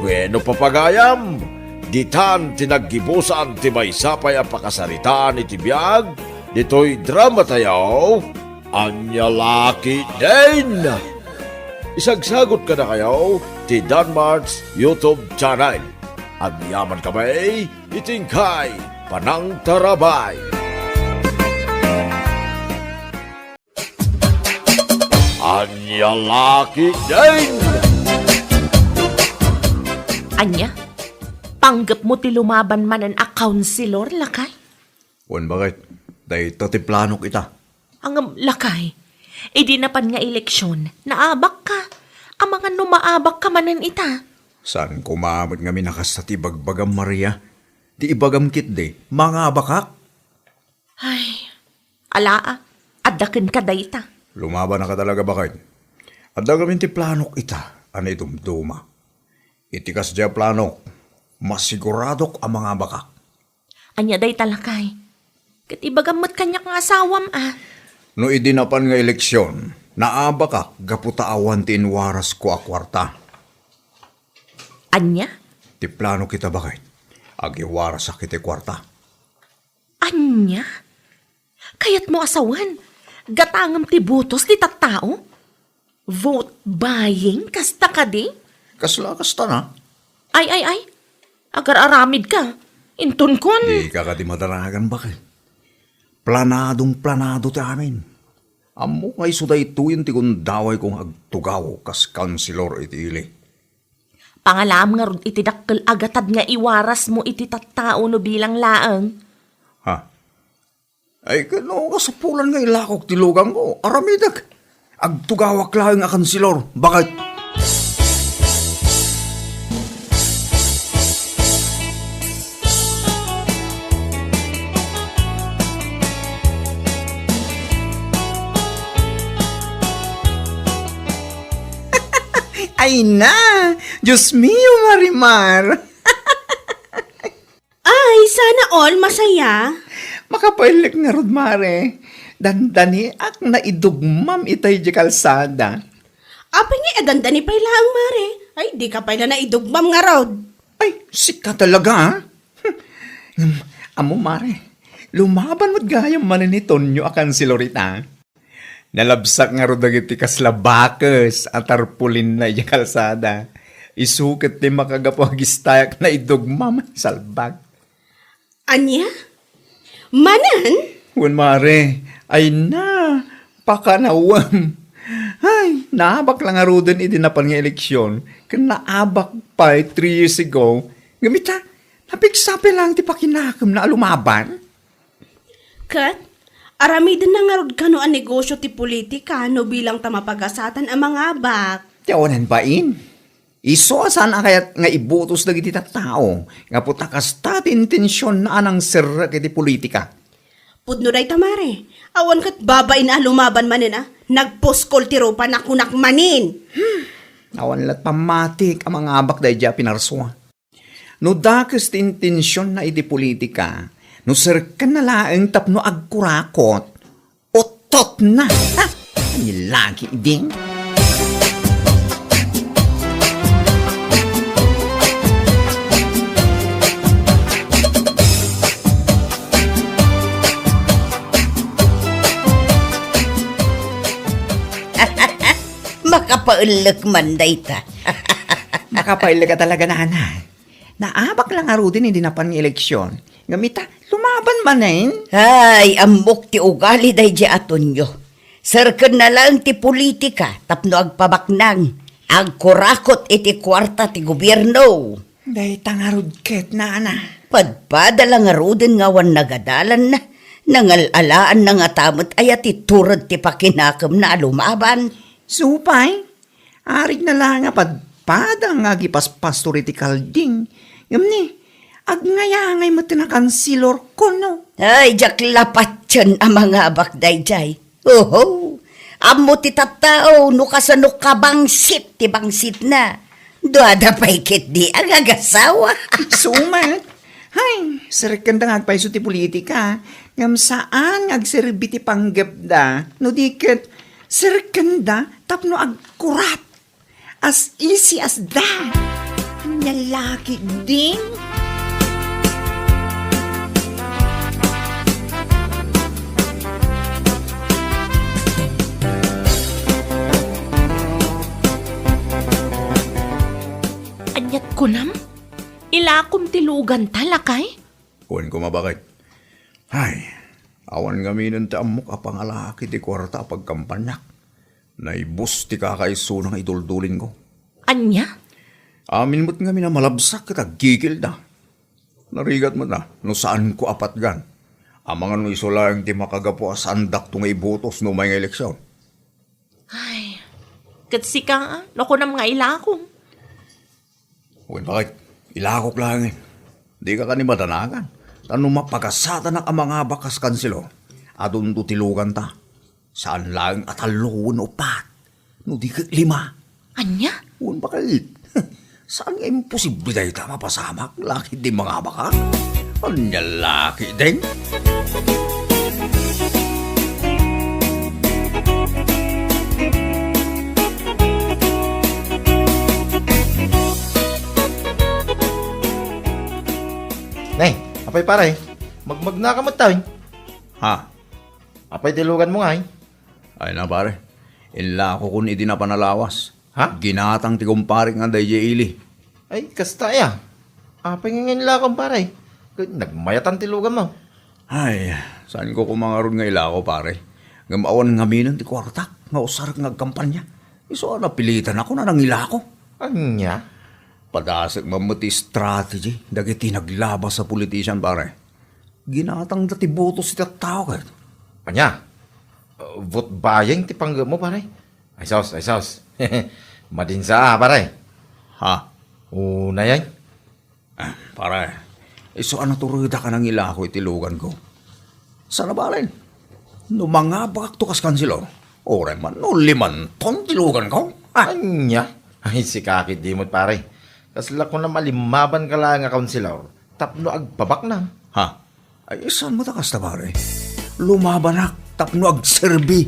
Bueno, papagayam, ditan ti naggibusan ti maysa pay a pakasaritaan iti biag ditoy drama tayo, Ania la ketdin? Isagsagut kadakayo ti Danmart's YouTube channel. Agyaman kami iti inkay panangtarabay. Ania la ketdin? Ania? Panggepmo ti lumaban manen a counselor, lakay? Wen, baket. Dayta ti planok ita. Ngem, lakay, idi napan nga eleksion, naabakka. Amangan no maabakka manen ita. Saan koma met ngamin a kasta ti ibagbagam, Maria? Ti ibagam ketdi, mangabakak. Ay, alaa, adda kenka dayta. Lumabanaka talaga, baket. Adda ngamin ti planok ita a naidumduma. Iti kasdiay a planok, masiguradok a mangabakak. Ania dayta, lakay? Ket ibagam met kaniak nga asawam, a. No idi napan nga eleksion, naabakak gapu ta awan ti inwarasko a kuarta. Ania? Ti planok ita, baket. Agiwarasak iti kuarta. Ania? Kayatmo a sawen, gatangem ti botos ti tattao? Vote buying, kasta kadi? Kasla kasta na? Ay, ay, ay. Agar-aramidka. Intonkon. Dika kadi madaragan, baket. Planadong planado ti amin. Ammok nga isu daytoyen ti gundawayko nga agtugaw kas kanselor iti ili. Pangalaam ngarud iti dakkel a gatad nga iwarasmo iti tattao no bilang laeng. Ha? Ay, ket no kasapulan nga ilakok ti lugangko, aramidek. Agtugawak laeng a kanselor, baket. Ay na! Diyos mio, Marimar! Ay, sana all masaya. Makapailek ngarud, Mare. Dandaniak naidugmam itay di kalsada. Apay nga adandani pay laeng, Mare? Ay, dika pay la naidugmam ngarud. Ay, sika talaga, ha? Ngem, ammo, Mare, lumaban met gayam manen ni Tonyo a kanselor ita. Nalabsak ngarud dagiti kasla bakes a tarpulinna idiay kalsada. Isu ket ti makagapu a agistayak naidugmam, salbag. Ania? Manen? Wen, Mare, ay na, pakanawem. Ay, naabak la ngaruden idi napan nga eleksyon, ken naabak pay three years ago. Ngem ita, napigsa pay laeng ti pakinakemna a lumaban. Ket, aramidenna ngarud kano a negosyo ti politika no bilang ta mapagasatan a mangabak. Ti awanan bain. Isu a saan a kayat nga ibutos dagiti tattao, gapu ta kasta ti intensionna a nangserrek iti politika. Pudno dayta, Mare. Awan ket babain a lumaban manen a nagpuskol ti rupa na kunak manen. Hmm. Awan la't pammatik a mangabak daydiay a pinarsua. No dakes ti intensionna iti politika, no serkenna laeng tapno agkurakot, uttotna. Ha? Ania lagi, Ding? Makapaellek man dayta. Makapaellek ka talaga, nana. Naabak la ngaruden idi napan nga eleksyon. Ngem ita, lumaban manen. Ay, ammok ti ugali daydiay a Tonyo. Serkenna laeng ti politika tapno agpabaknang, agkurakot iti kuarta ti gobierno. Dayta ngarud ket, nana. Padpada la ngaruden nga awan nagadalanna. Nangal-alaanna ngata met aya ti tured ti pakinakemna a lumaban. Supay, Arigna la nga padpada nga agipaspastor iti kalding. Ngem ni, agngayangay met ti nakanselor, kuno. Ay, diak la patien a mangabak daydiay. Oho, ammo ti tattao no kasano kabangsit ti bangsitna. Duada pay ketdi a gagasawa. Sumat. Hay, serkenda nga agpayso ti politika, ngem saan nga agserbi ti panggepda, no di ket serkenda tapno agkurap. As easy as that. Ania lagi, Ding? Aniat kunam? Ilakom ti luganta, lakay? Kuan koma, baket. Ay, awan ngaminen ti ammok a pangalaki ti kuarta a pagkampaniak. Naibus ti kakaisuna nga iduldulinko. Ania? Amin met ngamin a malabsak ket aggigilda. Narigat met a no saanko a patgan. Amangan no isu laeng ti makagapu a saandakto nga ibotos no umay nga eleksion. Ay, ket sika, no kunam nga ilakom. Wen, bakit? Ilakok laengen. Dika kani madanagan. Ta no mapagasatanak a mangabak kas kanselor, adunto ti luganta. Saan laeng a tallo wenno uppat. No di ket lima. Ania? Wen, bakit? Saan nga imposible dayta mapasamak, lakit di mangabak, ha? Ania lakit, deng? Ne, apay pare, magmagnaka met tayo. Ha? Apay ti luganmo ngay? Ay na, pare. Inlakokon idi napan a lawas. Ha? Ginatang ti kumparik nga daydiay ili. Ay, kasta aya. Apay nga inlakon, pare? Nagmayatan ti luganmo. Ay, saanko koma ngarud nga ilako, pare. Ngem awan ngaminen ti kuartak nga usarek nga agkampanya. Isu a napilitanakon a nangilako. Ania? Padasek man met ti strategy dagiti naglabas a politician, pare. Ginatangda ti botos ti tattao ket. Ania? Vote buying ti panggepmo, pare? Ay sus, ay sus. Madinsa, pare. Ha? Unayen? Ah, pare, isu a naturedak a nangilako iti luganko. Sana balen, no mangabakto kas kanselor, uray man no limanton ti luganko. Ah. Ania? Ay, sika ket di met, pare. Kasla kunam a limmabanka laeng a kanselor tapno agbabaknang. Ha? Ay, saan met a kasta, pare? Lumabanak tapno agserbi.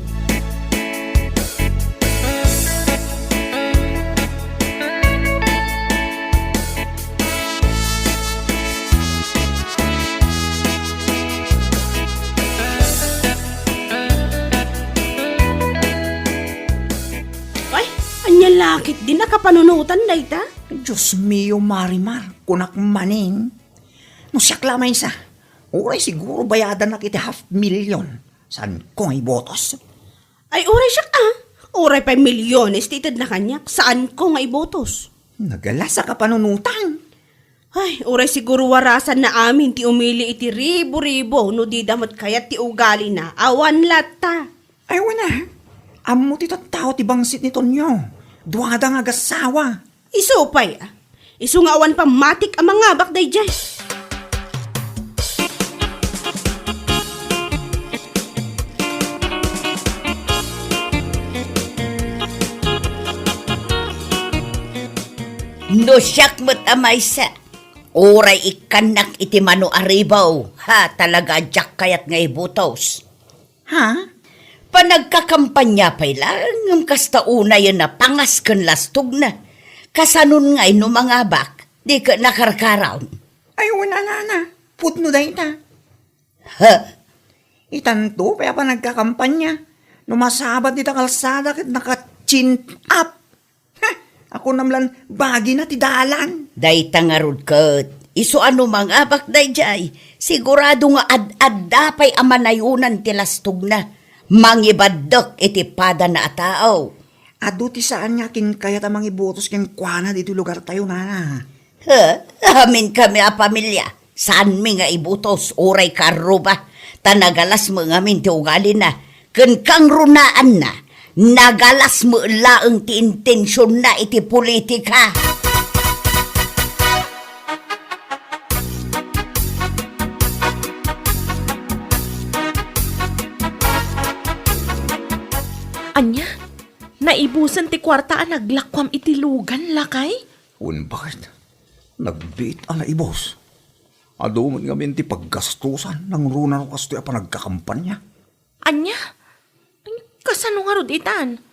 Ay, ania lakit di nakapanunotan dayta? Dios mio, Marimar, kunak manen. No siak la maysa, uray siguro bayadanak iti half million. Saanko nga ibotos? Ay, uray siak, ah. Uray pay milyones ti itedna kaniak, saanko nga ibotos. Nagalas a kapanunotan. Ay, uray siguro warasanna amin ti umili iti ribo-ribo no dida met kayat ti ugalina. Awan latta. Ay, wen a. Ammo ti tattao ti bangsit ni Tonyo. Duada nga agassawa. Isu pay, ah. Isu nga awan pammatik a mangabak daydiay. No siak met a maysa, uray ikkannak iti mano a ribaw, ha, talaga a diak kayat nga ibotos. Ha? Panagkakampanya pay laeng ngem kasta unayen a pangas ken lastogna. Kasanon ngay no mangabak, di ket nakarkaraon? Ay, wen a, nana. Pudno dayta. Ha? Itanto pay a panagkakampanya. No masabat dita kalsada ket naka-chin up. Ha! Akunam lan bagina ti dalan. Dayta ngarud ket, isu a no mangabak daydiay, sigurado nga ad-adda pay a manayonan ti lastogna. Mangibaddek iti padana a tao. Adu ti saan nga kinkayat a mangibotos kenkuana ditoy lugartayo, nana. Ha? Amin kami a pamilia. Saanmi nga ibotos uray karruba, ta nagalas met ngamin ti ugalina, ken kangrunaanna, nagalas met laeng ti intensionna iti politika. Ania? Naibusen ti kuarta a naglakuam iti lugan, lakay? Wen, bakit? Nagbiit a naibus. Adu met ngamin ti paggastosan, nangruna no kastoy a panagkakampanya. Ania? Kasano ngarud itan?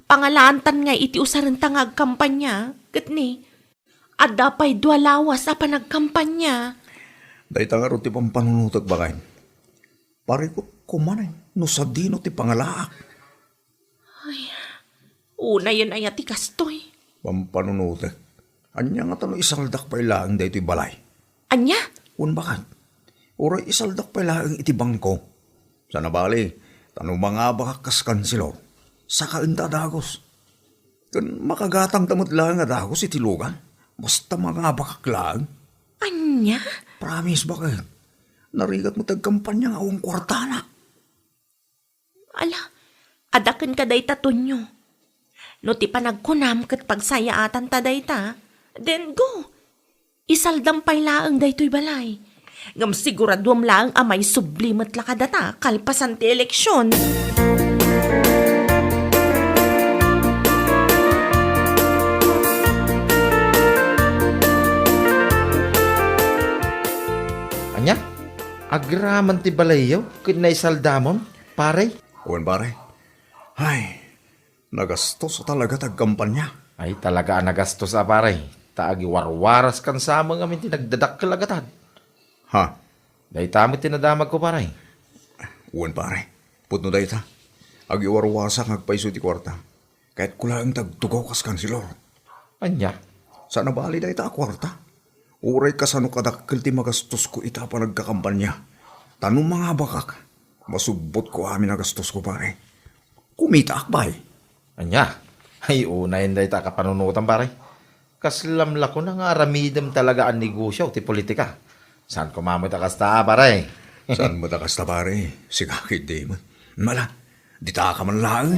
Pangalaantan ngay iti usarenta nga agkampanya, ket ni, adda pay dua lawas a panagkampanya. Dayta ngarud ti pampanunotek, baket. Parikutko manen no sadino ti pangalaak. Ay, unayen aya ti kastoy? Pampanunotek. Ania ngata no isaldak pay laeng daytoy balay? Ania? Wen, baket. Uray isaldak pay laeng iti bangko. Sana bali, ta no mangabakak kas kanselor, sakaenta a dagus. Ken makagatangta met laeng a dagus iti lugan. Basta mangabakak laeng. Ania? Promise, baket. Narigat met ti agkampania nga awan kuartana. Ala, adda kenka dayta, Tonyo. No ti panagkunam ket pagsayaatanta dayta, then go. Isaldam pay laeng daytoy balay. Ngem siguraduem laeng a maisubli met la kadata kalpasan ti eleksion. Ania? Agraman ti balayyo ket naisaldamon, pare? Wen, pare. Ay, nagastos a talaga ti agkampania. Ay, talaga a nagastos a, pare. Ta agiwarwaras kan sa amin ngamin ti nagdadakkel a gatad. Ha? Dayta met ti nadamagko, pare. Wen, pare. Pudno dayta. Agiwarwasak nga agpayso ti kuarta. Kayatko laeng ti agtugaw kas kanselor. Ania? Saan a bali dayta a kuarta. Uray kasano kadakkel ti magastosko ita a panagkakampania. Ta no mangabakak, masubbotko amin a gastosko, pare. Kumitaak, bay. Ania? Ay, unayen dayta a kapanunotam, pare. Kaslam la kuna nga aramidem talaga a negosio ti politika. Saan koma met a kasta, pare? Saan met a kasta, pare? Sika ketdi met. Mala, dita ka man laeng.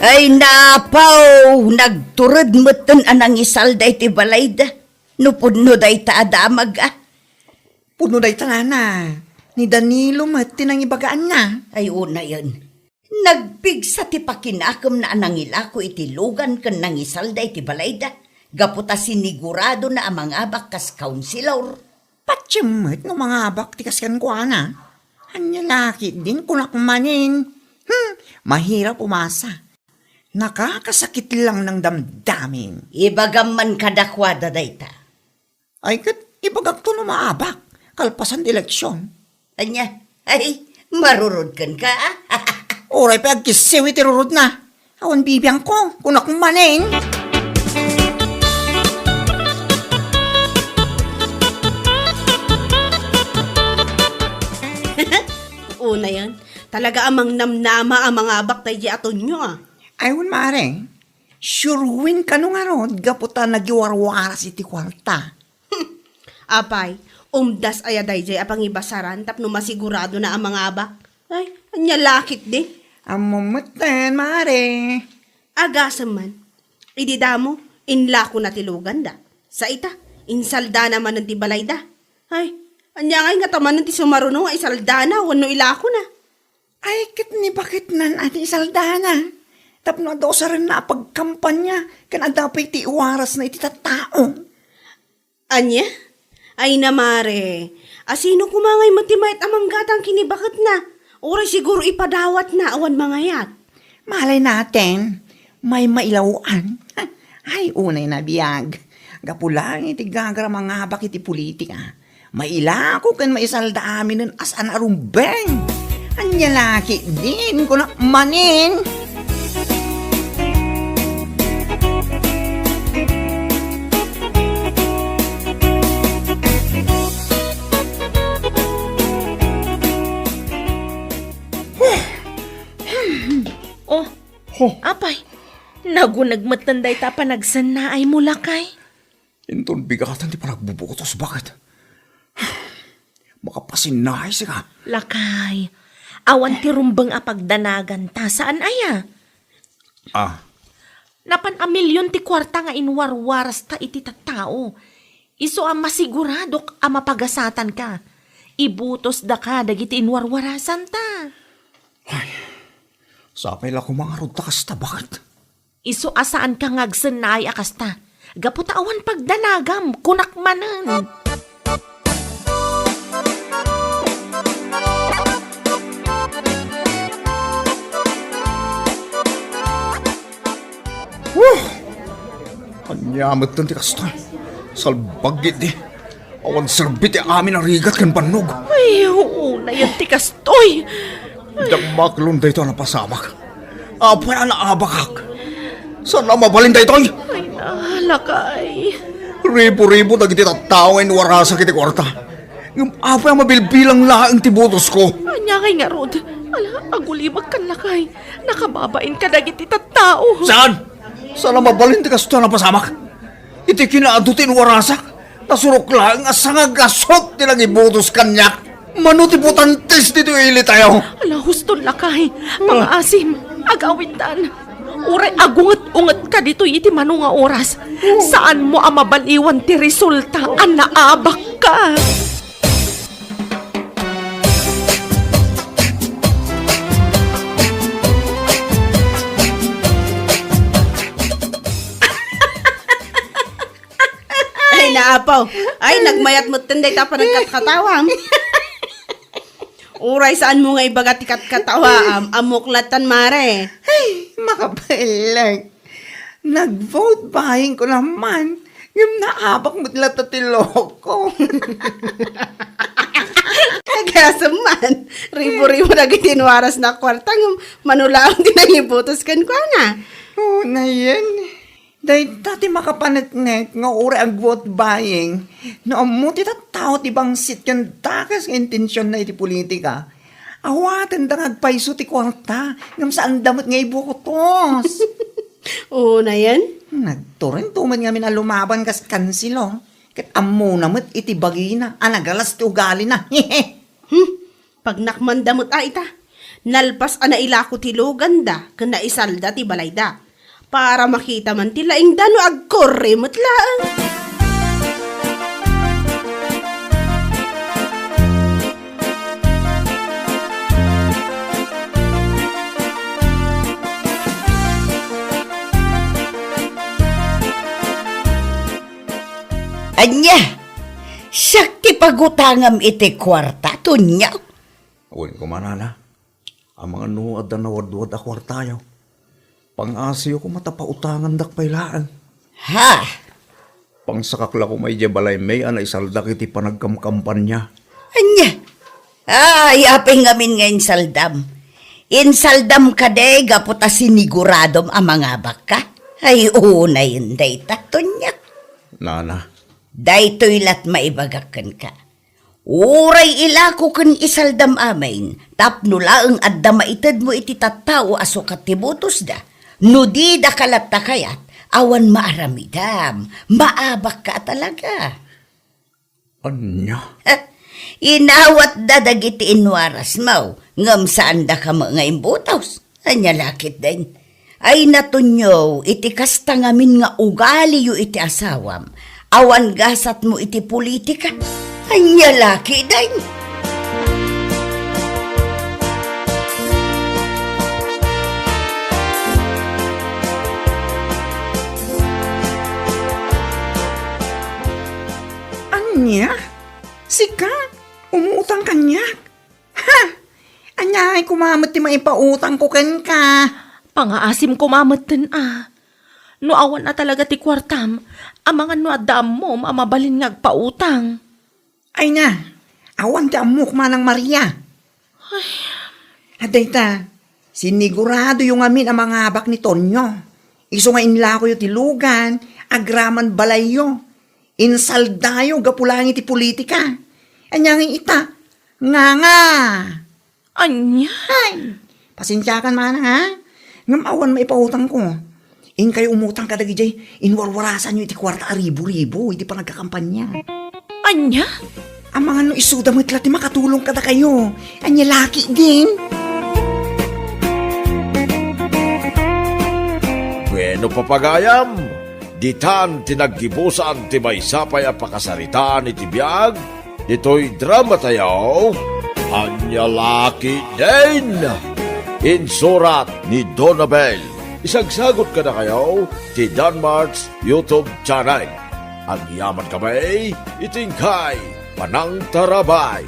Ay, napaw! Nagtured metten a nangisalda iti balayda. No pudno dayta a damag, a? Pudno dayta, nana. Ni Danilo met ti nangibagaanna. Ay, unayen. Nagpigsa ti pakinakemna a nangilako iti lugan ken nangisalda iti balayda, gapu ta siniguradona a mangabak kas kaunsilor. Patiem met no mangabak ti kas kenkuana. Ania la ketdin kunak manen. Hmm, mahirap umasa. Nakakasakit lang ng damdamin. Ibagam man kadakuada dayta. Ay, ket ibagakto no maabak, kalpasan ti eleksyon. Ania? Ay, marurod kenka, a? Uray pay agkissiw iti rurudna. Awan bibiangko, kunak manen. Unayen, talaga a mangnamnama a mangabak daydiay a Tonyo, a. Ay, wen, mare. Sure win kano ngarud gapu ta nagiwarwaras iti kuarta. Apay, umdas aya daydiay a pangibasaran tapno masiguradona a mangabak? Ay, ania la ketdin? Ammom metten, mare. Agasem man. Idi damo, inlakona ti luganda. Sa ita, insaldana manen ti balayda. Ay, ania ngay ngata manen ti sumaruno nga isaldana wenno ilakona? Ay, ket ni baketnan a ti isaldana. Tapno adda usarenna a pagkampania, ken adda pay ti iwarasna iti tattao. Ania? Ay, na, mare. Asino koma ngay met ti mayat a manggatang ken ni baketna? Uray siguro ipadawatna awan mangayat. Malay natin, may mailawan. Ay, unay na biag. Gapu lang iti gagar a mangabak iti politika. Mailako ken maisalda aminen a saan a rumbeng. Ania la ketdin, kunak manen. Oh, oh, apay, naguneg metten dayta a panagsennaaymo, lakay. Inton bigaten ti panagbubutos, baket. Makapasinnaay sika. Lakay, awan ti rumbeng a pagdanaganta, saan aya? Ah. Napan a milyon ti kuarta nga inwarwarasta iti tattao. Isu a masiguradok a mapagasatanka. Ibutosdaka dagiti inwarwarasanta. Ay, sapay la koma ngarud ta kasta, baket. Isu a saanka nga agsennaay a kasta, gapu ta awan pagdanagam, kunak manen. Huh! Ania metten ti kasta? Salbag ketdi. Awan serbi ti amin a rigat ken bannog. Ay, unayen ti kastoy. Diak maklon daytoy a napasamak. Apay a naabakak? Saan a mabalin daytoy? Ay, na, lakay. Ribu-ribu dagiti tattao nga inwarasak iti kuarta. Ngem apay a mabilbilang laeng ti botosko? Ania ngay ngarud? Ala, agulibek kan lakay. Nakababain kadagiti tattao. Saan? Saan a mabalin ti kastoy a napasamak? Iti kinaadu ti inuarasak, nasurok laeng a sangagasut ti nangibotos kaniak. Mano ti botantes ditoy ilitayo? Ala, huston lakay. Pangaasim, ag-awidtan. Uray agunget-ungetka ditoy iti mano nga oras, saanmo a mabaliwan ti resulta a naabakka. Ay, naapaw. Ay, nagmayat metten dayta panagkatkatawam. Uray saanmo nga ibaga ti katkatawaam, ammok lattan, mare. Ay, makabaeleg. Nag-vote buying ko naman. Ngem naabak met latta ti loko. Agasem man, ribo-ribo dagiti inuarasna a kuarta, ngem mano laeng ti nangibotos kenkuana. Oo, nayen. Dayta ti makapaneknek nga uray ag-vote buying, no ammo ti tattao ti bangsit ken dakes nga intensionna iti politika, awatenda nga agpayso ti kuarta ngem saanda met nga ibotos. Oo, nayen? Nagturinto met ngamin a lumaban kas kansilo, ket ammona met iti bagina a nagalas ti ugalina. Hmm, pagnakmanda met a ita. Nalpas a nailako ti luganda ken naisalda ti balayda. Para makita man ti laingda no agkurre met laeng. Ania? Siak ti pagutangam iti kuarta, Tonyo? Wen koma, nana. Amangan no adda nawadwad a kuartayo. Pangasiyo koma ta pautangandak pay laeng. Ha? Pangsakak la koma idiay balaymi a naisaldak iti panagkamkampanya. Ania? Ay, apay ngamin nga insaldam? Insaldam kadi gapu ta siniguradom a mangabakka? Ay, unayen dayta, Tonyo. Nana. Daytoy lat maibagak kenka. Uray ilako ken isaldam amin, tapno laeng adda maitedmo iti tattao a sukat ti butosda. No didaka latta kayat, awan maaramidam, maabakka a talaga. Ania? Inawatda dagiti inuarasmo, ngem saandaka met nga imbutos. Ania la ketdin? Ay, Tonyo, iti kasta ngamin nga ugaliyo iti asawam, awan gasatmo iti politika. Ania la ketdin? Ania? Sika? Umutang kaniak? Ha! Aniay koma met ti maipautangko kenka? Pangaasim koma metten a. No awan a talaga ti kuartam, amangan no adda ammom a mabalin nga agpautang. Ay na, awan ti ammok, Manang Maria. Ay. Adda ita, siniguradoyo ngamin a mangabak ni Tonyo. Isu nga inlakoyo ti lugan, agraman balayyo. Insaldayo gapu laeng iti politika. Ania ngay ita? Nganga! Ania? Ay, pasensiakan, Manang, ha? Ngem awan maipautangko. Inkayo umutang kadagidiay inwarwarasanyo iti kuarta a ribu-ribu iti panagkakampanya. Ania? Amangan no isuda met la ti makatulong kadakayo. Ania la ketdin? Bueno, papagayam, ditan ti naggibusan ti maysa pay a pakasaritaan iti biag ditoy dramatayo, Ania la ketdin? Insurat ni Donabel. Isagsagut kadakayo ti Danmart's YouTube channel. Agyamankami iti inkay panangtarabay.